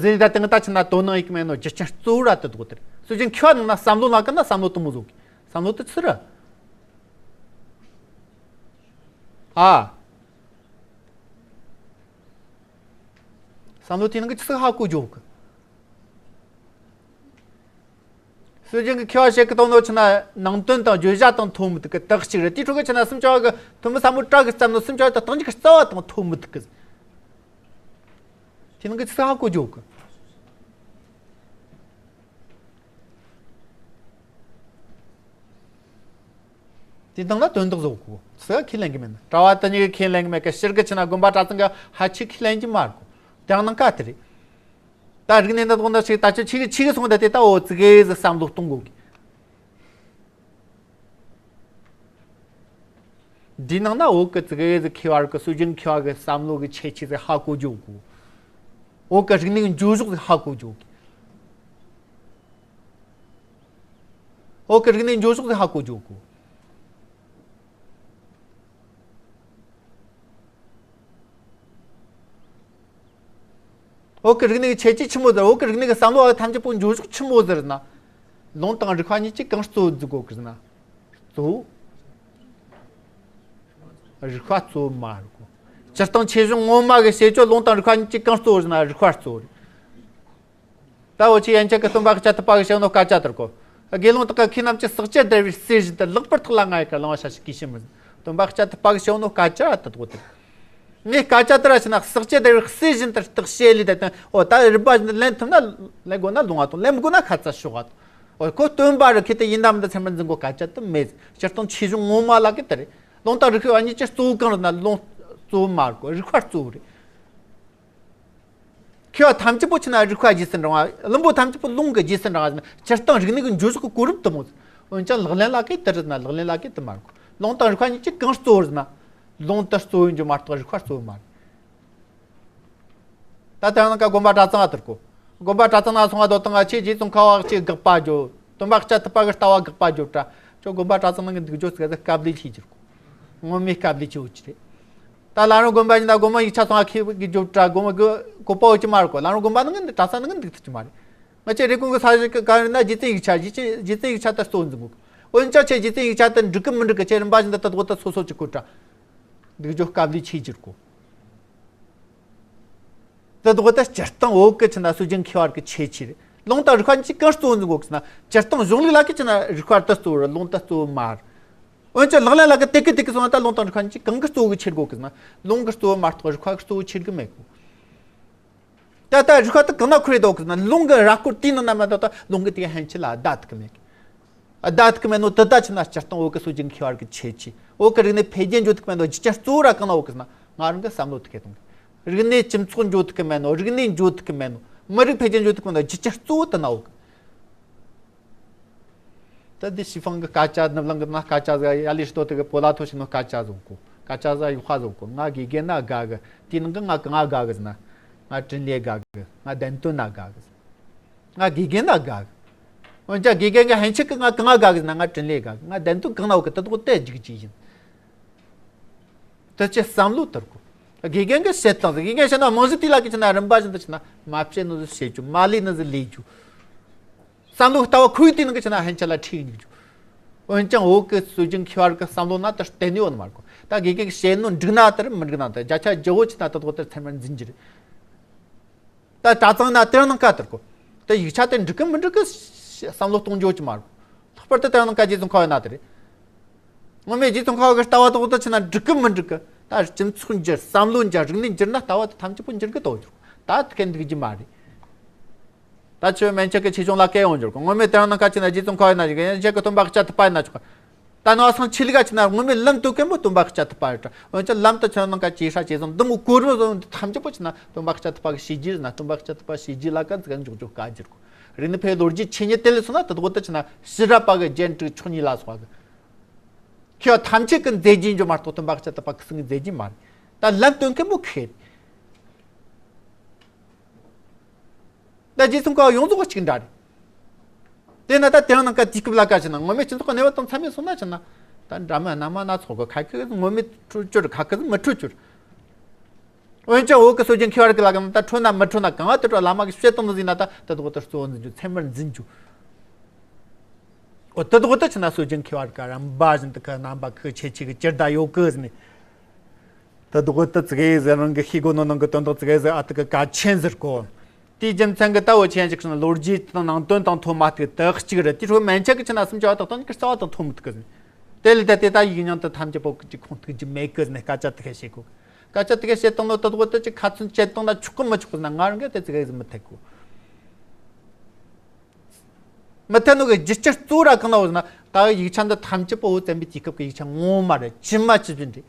ཟེར་ནས་ད་དེ་ང་ད་ཆི་ན་དོ་སྣང་ཡེད་གི་མེད་ནོ་རྒྱུ་རྐྱེན་གཙོ་བོ་ར་དེ་དོག་དེ་རེད། སྲོལ་རྒྱུན་མཁས་པ་ནང་ན་བསམ་བློ་ལ་ཀ་ན་བསམ་བློ་དུ་མོ་བཟོ་གི་བསམ་བློ་དེ་ཆི་རེད། ཨ། བསམ་བློ་དེ་ནང་གི་ཆི་ཧ་གོ་རྒྱོ་གི་སྲོལ་རྒྱུན་གྱི་མཁས་པ་བཤད་གི་གཏོང་ནོ་ཆི་ན་ནང་དོན་དང་བརྗོད་བྱ་དང་ཐོ་མི་ཐུག་གི་དག་གཅིག་རེད། དེའི་ཁྲོད་ཀྱི་ཆི་ན་སུམ་ཅུ་པ་གི་ཐོན་མི་སམ་བྷོ་ཊ་གི་བརྩམས་ནོ་སུམ་ཅུ་པ་དང་རྟགས་འཇུག་གི་རྩ་བ་དང་ཐོ་མི་ཐུག་གི་དེ་ནང་གི་ཆི་ཧ་གོ་རྒྱོ་གི་དེ་དང་ན་དོན་དག་བཟོ་གོ་ས་ཁས་ལེན་གི་མེད་ན་གྲྭ་བ་དེ་གཉིས་ཀྱི་ཁས་ལེན་གི་མེད་གི་ཕྱིར་གི་ཆི་ན་དགོན་པ་གྲྭ་ཚང་གི་ཧ་ཆི་ཁས་ལེན་གི་མ་རེད་གོ་དེ་ནང་ཀ་དེ་རེད། ད་རིག་གནས་འདི་དག་འདི་ཞིག་ད་ཆི་ཆི་གི་ཆི་གི་སོང་ད་དེ་ད་འོ་ཙི་གེ་ཟི་བསམ་བློ་གཏོང་གོ་གི་འདིའི་ནང་ན་བོད་ཀྱི་ཙི་གེ་ཟིག་མཁས་པ་གི་སྲོལ་རྒྱུན་མཁས་པ་གི་བསམ་བློ་གི་ཁྱད་ཆོས་ཟིག་ཧ་གོ་རྒྱུ་དགོས། བོད་ཀྱི་རིག་གནས་ཀྱི་འགྱོ་ཕྱོགས་ཟིག་ཧ་གོ་རྒྱུ་དགོས། བོད་ཀྱི་རིག་གནས་འགྱོ་ཕྱོགས་ཟིག་ཧ་གོ་རྒྱུ་དགོས། བོད་ཀྱི་རིག་གནས་ཀྱི་ཁྱད་ཆོས་ཆི་མོ་ཟིག་བོད་ཀྱི་རིག་གནས་ཀྱི་བསམ་བློ་བ་ཐམས་ཅད་པོ་འགྱོ་ཕྱོགས་ཆི་མོ་ཟིག་ན། ལུང་དང་རིགས་པ་གཉིས་ཀྱིས་གང་གཙོ་བོ་འཛིན་དགོས་ཀྱི་ན། གཙོ་བོ། རིགས་པ་གཙོ་བོ་མ་རེད་གོ། སྤྱིར་བཏང་ཆོས་གཞུང་ངོ་མ་གི་བྱེད་སྤྱོད་ལུང་དང་རིགས་པ་གཉིས་ཀྱིས་གང་གཙོ་བོ་ཟིག་ན་རིགས་པ་གཙོ་བོ་རེད། ད་འུ་ཆོ་ཡན་ཆད་ཀྱི་སྟོན་པ་ཤཱཀྱ་ཐུབ་པ་གིས་བཤད་ནོ་སྐད་ཆ་དེ་རེད་གོ། དགེ་སློང་དག་གིས་ཁྱེད་རྣམས་ཀྱིས་ཟག་བཅས་བདེ་བའི་སྲས་བཞིན་དུ། ལེགས་པར་ཐགས་ལ་ང་ཡི་བཀའ་བླང་བ། ཞལ་བཞེས་གུས་ཕྱིར་མི་འཛིན། སྟོན་པ་ཤཱཀྱ་ཐུབ་པ་གིས་བཤད་ནོ་སྐད་ཆ་དེ་དག་དེ། ངས་སྐད་ཆ་དེ་ར་བཤད་ན་ཟག་བཅས་བདེ་བའི་སྲས་བཞིན་དུ་བརྟག་དཔྱད་ལས་ད་དུང་འོ་ད་རིམ་པ་བཞིན་དུ་ལེན་ཐུབ་ན་ལེན་དགོས་ན་ལོང་བ་དང་ལེན་མི་དགོས་ན་ཁ་ཚ་ཞོག་ག་དང་། འོ་ཁོ་སྟོན་པ་རེད། ཁྱེད་དེ་ཡིན་ད་མིན་ད་ཚད་མར་འཛིན་དགོས་སྐད་ཆ་དེ་མེད། སྤྱིར་བཏང་ཆོས་གཞུང་ངོ་མ་ལ་གི་དེ་རེད། ལུང་དང་རིགས་པ་གཉིས་ཀྱི་གཙོ་བོ་གང་རེད་ན་ལུང་གཙོ་བོ་མ་རེད་གོ། རིགས་པ་གཙོ་བོ་རེད། མཁས་པ་ཐམས་ཅད་པོ་ཆི་ན་རིགས་པ་རྗེས་སུ་འབྲང་བ། བླུན་པོ་ཐམས་ཅད་པོ་ལུང་གི་རྗེས་སུ་འབྲང་བ་ཟེར་ན་སྤྱིར་བཏང་རིག་གནས་ཀྱི་འགྱོ་ཕྱོགས་ཀྱི་གོ་རིམ་དེ་མོ་ཟེར། འོན་ཀྱང་ལག་ལེན་ལ་གི་དེ་རེད་ན་ལག་ལེན་ལ་གི་དེ་མ་རེད། ལུང་དང་རིགས་པ་གཉིས་ཀྱི་གང་གཙོ་བོ་ཟེར་ན། ལུང་དེ་གཙོ་བོ་ཡིན་རྒྱུ་མ་གཏོགས་རིགས་པ་གཙོ་བོ་མ་རེད། ད་དེ་ནང་ཀ་དགོན་པ་གྲྭ་ཚང་ང་དེར་གོ། དགོན་པ་གྲྭ་ཚང་ན་སོང་བ་དོ་དང་ང་ཆེ་རྗེ་ཙོང་ཁ་བ་ཆེ་དགག་པ་བརྗོད། སྟོན་པ་ཤཱཀྱ་ཐུབ་པ་གི་ལྟ་བ་དགག་པ་བརྗོད་དྲ། ཁྱོད་དགོན་པ་གྲྭ་ཚང་ནང་གི་འདུག་རྒྱུ་ཟེར་ཏེ་དཀའ་ལས་ཆེ་རྒྱུ་རེད་གོ། ངོ་མའི་དཀའ་ལས་ཆེ་བོ་ཅི་རེད། ད་བླ་རུང་དགོན་པ་ཡིན་ན་དགོན་པ་ཡིག་ཆ་ཚང་ཁེ་གི་རྒྱུ་དྲ་དགོན་པ་གི་བཀོད་པ་འོ་ཅི་མ་རེད་གོ། བླ་རུང་དགོན་པ་ནང་གི་འདི་གྲྭ་ས་ནང་གི་འདུག་ཐུབ་ཀྱི་མ་རེད། ང་ཆེ་རེ་ཀུང་གི་ས་གཞི་གི་ག་རེ་ན་རྗེ་བཙུན་ཡིག་ཆ་རྗེ་ཆེ་རྗེ་བཙུན་ཡིག་ཆ་དེ་གཙོ་འཛིན་དགོས། འོན་ཀྱང་ཆེ་རྗེ་བཙུན་ཡིག་ཆ་དེ་འགྲིག་གི་མི་འགྲིག་གི་ཆེ་རིམ་པ་བཞིན་དུ་དེ་དགོས་དེ་སོ་སོ་ཅིག་གོ་དྲ། འདུག་རྒྱུ་དཀའ་ལས་ཆེ་རྒྱུ་རེད་གོ། དེ་དག་ད་སྤྱིར་བཏང་བོད་ཀྱི་ཆི་ན་སྲོལ་རྒྱུན་མཁས་པ་གི་ཁྱད་ཆོས་རེད། ལུང་དང་རིགས་པ་གཉིས་ཀྱིས་གང་གཙོ་བོ་འཛིན་དགོས་ཀྱི་ན། སྤྱིར་བཏང་གཞུང་ལུགས་ལ་གི་ཆི་ན་རིགས་པ་དེ་གཙོ་བོ་རེད། ལུང་དེ་གཙོ་བོ་མ་རེད། འོན་ཀྱང་ལག་ལེན་ལ་གི་དེ་གི་དེ་གི་སོང་ན་ད་ལུང་དང་རིགས་པ་གཉིས་ཀྱིས་གང་གི་གཙོ་བོ་གི་ཁྱེར་དགོས་ཀྱི་ན། ལུང་གི་གཙོ་བོ་མ་གཏོགས་རིགས་པ་གི་གཙོ་བོ་ཁྱེར་གི་མེད་གོ། ད་ལྟ་རིགས་པ་དེ་གང་ན་ཁུར་ཡོད་དོ་ཀྱི་ན། ལུང་གི་ར་སྐོར་དེའི་ནང་ན་མ་གཏོགས་ད་ལུང་གི་དེ་ཧན་ཆི་ལ་བདའ་ཐུབ་གི་མེད་གི། ཨ་ད་ཐུག་གི་མེད་ནོ་དེ་ད་ཆི་ན་སྤྱིར་བཏང་བོད་ཀྱི་སྲོལ་རྒྱུན་མཁས་པ་གི་ཁྱད་ཆོས། བོད་ཀྱི་རིག་གནས་འཕེལ་རྒྱས་འགྲོ་ཐུག་གི་མེད་ནོ་རྒྱུ་རྐྱེན་གཙོ་བོ་ར་གང་ན་ཡོད་གི་ཟེར་ན། ང་རང་གི་བསམ་བློ་ཐུག་གི་གཏོང་གི། རིག་གནས་སྤྱི་ཚོགས་འགྲོ་ཐུག་གི་མེད་ནོ། རིག་གནས་འགྲོ་ཐུག་གི་མེད་ནོ། མི་རིགས་འཕེལ་རྒྱས་འགྲོ་ཐུག་གི་མེད་ནོ་རྒྱུ་རྐྱེན་གཙོ་བོ་དེ་ན་ཡོད་གི། ད་འདི་ཞི་ཧྥང་གི་སྐད་ཆ་ནུབ་ལང་གི་ན་སྐད་ཆ་ཟིག་ཡ་ལི་ཧྲི་ཏོ་དེ་གི་པོ་ལ་ཐོ་ཞིག་ནོ་སྐད་ཆ་ཟིག་གོ། སྐད་ཆ་ཟིག་ཡོད་ཧ་ཟིག་གོ། ང་དགེ་རྒན་ན་དགའ་གི། དེའི་ནང་གི་ང་གང་ང་དགའ་གི་ཟེར་ན། ང་དྲིན་ལས་དགའ་གི། ང་བདེན་དོན་ན་དགའ་གི། ང་དགེ་རྒན་ན་དགའ་གི། འོན་ཀྱང་དགེ་རྒན་གྱི་ཧན་ཆད་ཀྱི་ང་གང་ང་དགའ་གི་ཟེར་ན། ང་དྲིན་ལས་དགའ་གི། ང་བདེན་དོན་གང་ན་ཡོད་གི་དེ་དག་དེ་རྒྱུག་རྒྱུ་ཡིན། དེ་ཆེ་བསམ་བློ་དར་གོ། དགེ་རྒན་གྱི་བཤད་སྟངས་ཟིག་དགེ་རྒན་བཤད་ན་རྨང་གཞི་དེ་ལ་གི་ཆི་ན་རིམ་པ་བཞིན་དུ་ཆི་ན་མ་བཤད་ནོ་ཟིག་བཤད་རྒྱུ། མ་ལས་ནོ་ཟིག་ལས་རྒྱུ། བསམ་བློ་ལྟ་བ་ཁོའི་དེ་ནང་གི་ཆི་ན་ཧན་ཆད་ལ་ཁྲིད་ཉུག་རྒྱུ། འོན་ཀྱང་བོད་ཀྱི་སྲོལ་རྒྱུན་མཁས་པ་གི་བསམ་བློ་ན་དེ་གཏན་ནས་ཡོད་ནི་མ་རེད་གོ། ད་དགེ་རྒན་གྱི་བཤད་ནོ་འགྲིག་ན་དེར་མི་འགྲིག་ན་དེར་བརྒྱ་ཆ་བརྒྱ་བོ་ཆི་ན་དེ་དག་དེར་ཚད་མར་འཛིན་རྒྱུ་རེད། ད་གྲྭ་ཚང་ན་དེ་རང་ནང་ཀ་དེར་གོ། དེ་ཡིག་ཆ་དེ་འགྲིག་གི་མི་འགྲིག་གི་བསམ་བློ་གཏོང་རྒྱུ་ཅི་མ་རེད། ལྷག་པར་དུ་དེ་རང་ནང་ཀ་རྗེ་ཙོང་ཁ་བའི་ན་དེ་རེད། ངོ་མས་རྗེ་ཙོང་ཁ་བ་གི་ལྟ་བ་དེ་དག་དེ་ཆི་ན་འགྲིག་གི་མི་འགྲིག་གི། ད་སྤྱི་ཚོགས་འགྱུར། བསམ་བློ་འགྱུར། རིག་གནས་འགྱུར་ན་ལྟ་བ་དེ་ཐམས་ཅད་པོ་འགྱུར་གི་དོ་འགྱུར། ད་དེ་གན་འགྲིག་རྒྱུ་མ་རེད། ད་ཆོས་མན་ཆད་ཀྱི་ཆོས་གཞུང་ལ་སྐད་ཡོང་འགྱུར་གི། ངོ་མས་དེ་རང་ནང་ཀ་ཆི་ན་རྗེ་ཙོང་ཁ་བའི་ན་ཞིག་ཡང་ཞིག་གི་སྟོན་པ་ཤཱཀྱ་ཐུབ་པ་ཡིན་ན་ཆོག་གི། ད་ནང་སང་ཆོས་ལུགས་ཀ་ཆི་ན་ངོ་མས་ལམ་སྟོན་མཁན་པོ་སྟོན་པ་ཤཱཀྱ་ཐུབ་པ་རེད་དྲ། འོན་ཀྱང་ལམ་དུ་ཆི་ན་ནང་ཀ་ཇེ་ཧྲ་ཇེ་བཟང་འདི་མོ་གོ་རིམ་བཟང་འདི་ཐམས་ཅད་པོ་ཆི་ན་སྟོན་པ་ཤཱཀྱ་ཐུབ་པ་གི་བྱས་རྗེས་ན། སྟོན་པ་ཤཱཀྱ་ཐུབ་པ་བྱས་རྗེས་ལ་ཀ་ཙི་ག་འཇོག་འཇོག་ག་རྒྱུར་གོ། རིག་གནས་འཕེལ་ལོ་རྒྱུས་ཆེ་ཉེ་དེ་ལས་སོང་ན་དེ་དག་དེ་ཆི་ན་ཕྱི་རབས་པ་གི་རྒྱན་དྲུག་མཆོག་གཉིས་ལ་སོགས་པ་གི་མཁས་པ་ཐམས་ཅད་ཀྱི་མཛད་རྗེས་འཇོག་མ་གཏོགས་སྟོན་པ་ཤཱཀྱ་ཐུབ་པ་ཁི་སང་གི་མཛད་རྗེས་མ་རེད། ད་ལམ་སྟོན་མཁན་པོ་ཁེ་རེད། ད་རྗེ་ཙོང་ཁ་བ་ཡོངས་རྫོགས་གཅིག་འདྲ་རེད། དེས་ན་ད་དེ་རང་ནང་ཀ་དུས་སྐབས་ལ་ཀ་ཆི་ན་ངོ་མས་སྤྱི་ཚོགས་གནས་བབ་དང་འཚམ་མེད་སོང་ན་ཆི་ན། ད་འདྲ་མིན་སྣ་མིན་སྣ་ཚོགས་གི་ཁ་ཁི་ངོ་མས་འཕྲོད་སྐྱོར། ཁ་ཁི་མི་འཕྲོད་སྐྱོར། འོན་ཀྱང་བོད་ཀྱི་སྲོལ་རྒྱུན་མཁས་པ་གི་ལ་ཀ་ན་ད་འཕྲོད་ན་མི་འཕྲོད་ན་གང་བ་དེ་འཕྲོད། བླ་མ་གི་བཤད་སྟངས་འདི་ཟིན་ན་ད་དེ་དག་དེར་གཙོ་བོ་འཛིན་རྒྱུ། ཚད་མར་འཛིན་རྒྱུ། འོ་དེ་དག་དེ་ཆི་ན་སྲོལ་རྒྱུན་མཁས་པ་གི་རིམ་པ་བཞིན་དུ་ཁི་རྣམ་པ་ཁི་ཁྱད་ཆོས་གི་ཅི་འདྲ་ཡོད་གི་ཟེར་ནས། དེ་དག་དེ་ཙི་གེ་ཟིག་རང་གི་ཤེས་དགོས་ནོ་ནང་གི་དོན་དག་ཙི་གེ་ཟིག་ཨ་ཐུར་གི་གལ་ཆེན་ཟེར་གོ། དེའི་རྒྱུ་མཚན་གི་ད་འུ་ཆོ་ཡང་ཅིག་ཟེར་ན་ལོ་རྒྱུས་དང་ནང་དོན་དང་མཐུན་མ་ཐུག་དེ་གཅིག་རེད། དེའི་འཕྲོ་མན་ཆད་གི་ཆི་ན་སུམ་ཅུ་པ་དག་དང་གི་རྩ་བ་དང་མཐུན་མི་ཐུག་གི་ཟེར། དེ་ལས་ད་དེ་ད་ཡིག་རྙིང་དེ་ཐམས་ཅད་པོ་གི་ཅིག་ཁུངས་ཐུག་རྒྱུ་མེད་གི་ཟེར་ནས་སྐད་ཆ་དེ་ག་བཤད་གོ། སྐད་ཆ་དེ་ག་བཤད་བཏང་ནོ་དེ་དག་དེ་ཅིག་ཁ་ཚོན་བཅད་བཏང་ན་ཆོག་གི་མི་ཆོག་གི་ཟེར་ན། ང་རང་གི་དེ་ཙི་གེ་ཟིག་མི་འཐད་གོ། མི་འཐད་ནོ་གི་རྒྱུ་རྐྱེན་གཙོ་བོ་ར་གང་ན་ཡོད་ཟེར་ན། ད་ཡིག་ཆ་འདི་ཐམས་ཅད་པོ་བོད་བཙན་པོའི་དུས་སྐབས་ཀྱི་ཡིག་ཆ་ངོ་མ་རེད། ཇི་མ་ཇི་བཞིན་རེད། དེ་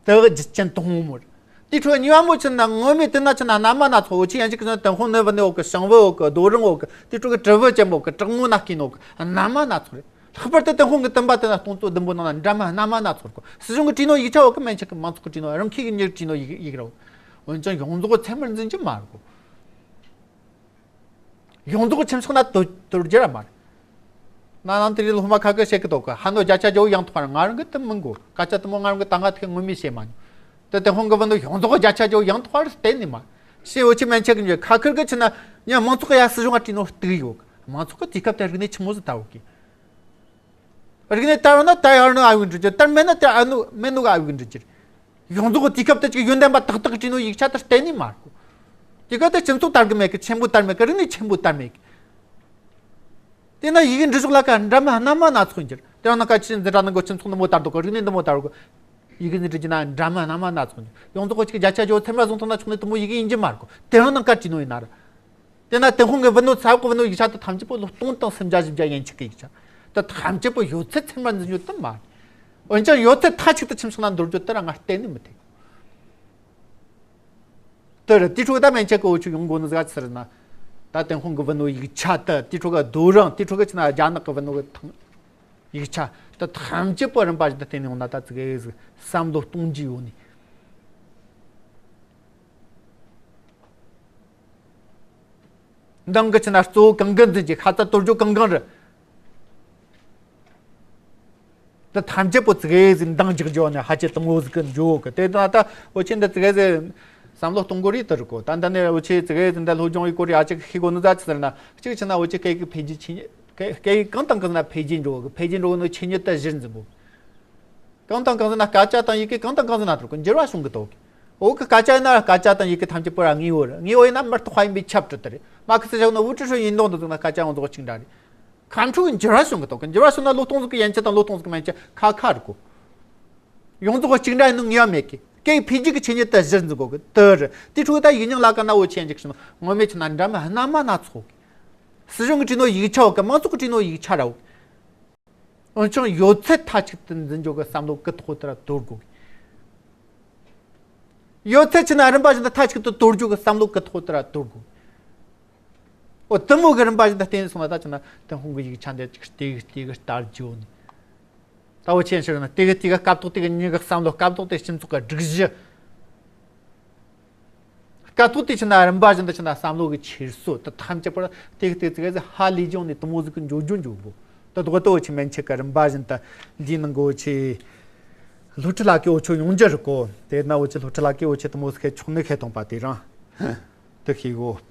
གི་རྒྱུ་རྐྱེན་དང་པོ་རེད། དེའི་འཕྲོ་གཉིས་པ་མོ་ཆི་ན་ངོ་མས་དེ་ན་ཆི་ན་སྣ་མིན་སྣ་ཚོགས། འུ་ཆོ་ཡང་ཅིག་ཟེར་ན་ཏུན་ཧོང་ནུབ་བུ་ནས་འོག་གི་ཞང་བོད་འོག་གི་རྡོ་རིང་འོག་གི་དེའི་འཕྲོ་གི་དྲིལ་བུ་ཅན་པོ་གི་བྲག་ངོས་ན་སྐྱེས་ནོ་གི་སྣ་མིན་སྣ་ཚོགས་རེད། ལྷག་པར་དུ་ཏུན་ཧོང་གི་བསྟན་པ་དེ་ན་སྟོང་ཚོ་བདུན་པོ་ནང་ན་འདྲ་མིན་སྣ་མིན་སྣ་ཚོགས་གོ། སྲིད་གཞུང་གི་བྲིས་ནོ་ཡིག་ཆ་བོ་གི་མན་ཆད་གི་མང་ཚོགས་གི་བྲིས་ནོ་རང་ཁྱིམ་གི་མྱི་གི་བྲིས་ནོ་ཡིག་ཡིག་ར་བོ། འོན་ཀྱང་ཡོངས་རྫོགས་ཚད་མར་འཛིན་རྒྱུ་མ་རེད་གོ། ཡོངས་རྫོགས་ཁྱིམ་ཚང་ན་དོ་དོར་རྒྱུ་ར་མ་རེད། ན་ནང་དེ་རིང་སློབ་མ་ཁ་ཁ་བཤད་གི་འདུག་གི། ཧ་ནོ་བརྒྱ་ཆ་བརྒྱ་བོ་ཡང་ཐོག་ར། ང་རང་གི་དེ་མི་འགོ། སྐད་ཆ་དེ་མོ་ང་རང་གི་ད་ང་ཐེ་ངོ་མས་བཤད་མ་མྱོང་། དེ་ཏུན་ཧོང་གི་བུ་ནོ་ཡོངས་རྫོགས་བརྒྱ་ཆ་བརྒྱ་བོ་ཡང་ཐོག་ར་གཏན་ནས་མ་རེད། ཞེས་འོ་ཆི་མན་ཆད་གི་འཇོག་ཁ་ཁུར་གི་ཆི་ན་ཉ་མང་ཚོགས་གི་ཡ་སྲིད་གཞུང་ང་བྲིས་ནོ་གཏུག་ཡོད་གི། མང་ཚོགས་གི་དུས་སྐབས་དེ་རིག་གནས་ཆི་མོ་ཟིག་ད་བོ་གི། རིག་གནས་དར་བ་ན་དར་ཡར་ནོ་ཨ་བུ་འགྲུབ་རྒྱུ། དར་མེད་ན་དར་ཨ་ནོ་མེད་ནོ་གི་ཨ་བུ་འགྲུབ་རྒྱུ། ཡོངས་རྫོགས་དུས་སྐབས་དེ་ཅིག་ཡོན་ཏན་པ་ཏག་ཏག་བྲིས་ནོ་ཡིག་ཆ་དེ་གཏན་ནས་མ་རེད་གོ། དུས་སྐབས་དེ་སྤྱི་ཚོགས་དར་གི་མེད་གི། ཆེན་པོ་དར་མེད་གི། རིག་གནས་ཆེན་པོ་དར་མེད་གི། དེ་ན་ཡི་གེ་འབྲི་ཕྱོགས་ལ་ཀ་འདྲ་མིན་སྣ་མིན་སྣ་ཚོགས་འགྱུར། དེ་རང་ན་ཀ་ཆི་འཛིན་གྲྭ་ནང་གི་སྤྱི་ཚོགས་འདི་མོ་དར་འདུག་གི། རིག་གནས་འདི་མོ་དར་གི། ཡི་གེ་འདི་འབྲི་རྒྱུ་ན་འདྲ་མིན་སྣ་མིན་སྣ་ཚོགས་འགྱུར། ཡོངས་རྫོགས་གཅིག་བརྒྱ་ཆ་བརྒྱ་ཚད་མར་བཟུང་ཐུབ་ན་ཆོག་ནི་དེ་མོ་ཡི་གེ་ཡིན་རྒྱུ་མ་རེད་གོ། དེ་རང་ནང་ཀ་བྲིས་ནོ་ཡིན་ན་ར། དེ་ན་ཏུན་ཧོང་གི་བུ་ནོ་ཚ་བོ་གི་བུ་ནོ་ཡིག་ཆ་དེ་ཐམས་ཅད་པོ་ལོ་སྟོང་དང་སུམ་བརྒྱ་བཞི་བརྒྱ་ཡན་ཆད་གི་ཡིག་ཆ། དེ་ཐམས་ཅད་པོ་ཡོད་ཚད་ཚད་མར་འཛིན་རྒྱུ་དེ་མ་རེད། འོན་ཀྱང་ཡོད་ཚད་མཐའ་གཅིག་ཏུ་ཁྱིམ་ཚང་ན་འདོར་རྒྱུ་དེ་ར་ང་གཏན་ནས་མི་འཐད། དེ་རེད། དེའི་ཁྲོད་ད་མན་ཆད་གི་འུ་ཆོ་ཡོང་དགོས་ནི་ཟིག་ཆི་རེད་ན། ད་ཏུན་ཧོང་གི་བུ་ནོ་ཡིག་ཆ་དེ། དེའི་ཁྲོད་གི་རྡོ་རིང་། དེའི་ཁྲོད་གི་ཆི་ན་རྒྱ་ནག་གི་བུ་ནོ་གི་ཐང་ཡིག་ཆ་དེ་ཐམས་ཅད་པོ་རིམ་པ་བཞིན་དུ་བལྟས་ནས་ཡོང་ན་ད་ཙི་གེ་ཟིག་བསམ་བློ་གཏོང་རྒྱུ་ཡོད་ནི། འདང་གི་ཆི་ན་གཙོ་བོ་གང་གི་འཛིན་གྱི། ཁ་ཚ་དོར་རྒྱུ་གང་གང་རེད། ད་ཐམས་ཅད་པོ་ཙི་གེ་ཟིག་འདང་རྒྱག་རྒྱུ་ནི་ཧ་ཅང་དང་བོ་ཟིག་གི་འཇོག་གི། དེ་ད་ད་འུ་ཆོ་འདི་ཙི་གེ་ཟིག་བསམ་བློ་གཏོང་དགོས་རེད་དེ་རེད་གོ། ད་འདི་ནས་འུ་ཆོ་ཙི་གེ་ཟིག་འདི་སློབ་སྦྱོང་ཡི་སྐོར་ཡ་གཅིག་ཤེས་དགོས་ནི་ཟིག་ཆི་ཟེར་ན། གཅིག་ཆི་ན་འུ་ཆོ་སྐད་ཡིག་འཕེལ་རྒྱས་ཆེ་ཉེ་སྐད་སྐད་ཡིག་གང་དང་གང་ཟིག་ན་འཕེལ་རྒྱས་འགྲོ་གི། འཕེལ་རྒྱས་འགྲོ་གི་ནི་ཆེ་ཉེ་ད་གཞིར་འཛིན་དགོས། གང་དང་གང་ཟིག་ན་སྐད་ཆ་དང་ཡི་གེ་གང་དང་གང་ཟིག་ན་དེར་གོ་འགྱུར་བ་བྱུང་གི་འདུག་གི། འོ་གི་སྐད་ཆ་ཡིན་ན་སྐད་ཆ་དང་ཡི་གེ་ཐམས་ཅད་པོ་ར་དངོས་པོ་རེད། དངོས་པོ་ཡིན་ན་མི་རྟག་པ་ཡིན་པས་ཁྱབ་བསྒྲགས་དེ་རེད། མ་གི་སི་ཞག་ན་འུ་ཁྲི་ཧྲི་ཡིན་མདོག་འདི་ཟིག་ན་སྐད་ཆ་ཡོངས་རྫོགས་གཅིག་འདྲ་རེད། ཁམས་ཕྲུག་གི་འགྱུར་བ་བྱུང་གི་འདུག་གི། འགྱུར་བ་བྱུང་ན་བློས་གཏོང་ཟིག་གི་ཡན་ཆད་དང་བློས་གཏོང་ཟིག་གི་མན་ཆད་ཁ་ཁ་རེད་གོ། ཡོངས་རྫོགས་གཅིག་འདྲ་ཡིན་ནོ་ངེས་པ་མེད་གི། སྐད་ཡིག་འཕེལ་རྒྱས་ཀྱི་ཆེ་ཉེ་དེ་གཞིར་འཛིན་དགོས་གི། དེ་རེད། དེའི་ཁྲོད་ད་ཡིག་རྙིང་ལ་ཀ་ན་འུ་ཆོ་ཡན་ཆད་ཀྱི་ངོ་མས་ཆི་ན་འདྲ་མིན་སྣ་མིན་སྣ་ཚོགས་གི། སྲིད་གཞུང་གི་བྲིས་ནོ་ཡིག་ཆ་བོ་གི། མང་ཚོགས་ཀྱི་བྲིས་ནོ་ཡིག་ཆ་ར་བོ་གི། འོན་ཀྱང་ཡོད་ཚད་མཐའ་གཅིག་ཏུ་འཛིན་རྒྱུ་གི་བསམ་བློ་གི་ཐོག་དེ་ར་དོར་དགོས་གི། ཡོད་ཚད་ཆི་ན་རིམ་པ་བཞིན་དུ་མཐའ་གཅིག་ཏུ་དོར་རྒྱུ་གི་བསམ་བློ་གི་ཐོག་དེ་ར་དོར་དགོས་གི། འོ་དེ་མོ་གི་རིམ་པ་བཞིན་དུ་བསྟན་སོང་ན་ད་ཆི་ན་ཏུན་ཧོང་གི་ཡིག་ཆ་འདི་ཅིག་ལྟེ་གི་ལྟེ་གི་ལྟ་རྒྱུ་ནི། ད་འུ་ཆོ་ཡན་ཆད་ན་ལྟེ་གི་ལྟེ་གི་སྐབས་ཐོག་དེ་གི་མྱི་གི་བསམ་བློ། སྐབས་ཐོག་དེ་སྤྱི་ཚོགས་གི་སྒྲིག་གཞི། སྐབས་ཐོག་དེ་ཆི་ན་རིམ་པ་བཞིན་དུ་ཆི་ན་བསམ་བློ་གི་འཁྱེར་སོ་དེ་ཐམས་ཅད་པོ་ལྟེ་གི་ལྟེ་གི་ཙི་གེ་ཟིག་ཧ་ལས་བྱུང་ནས་དེ་མོ་ཟིག་གི་འགྱུར་རྒྱུ་འགྱུར་དགོས། དེ་དོག་དེ་འུ་ཆོ་མན་ཆད་གི་རིམ་པ་བཞིན་དུ་འདིའི་ནང་གི་འུ་ཆོ་སློབ་ཁྲིད་ལ་ཀའི་འུ་ཆོ་ཡོང་རྒྱུ་རེད་གོ། དེ་ན་འུ་ཆོ་སློབ་ཁྲིད་ལ་ཀའི་འུ་ཆོ་དེ་མོ་ཟིག་ཁེ་ཆོག་ནི་ཁེ་ཐོང་པ་དེ་རང་དེ་ཤེས་གོ།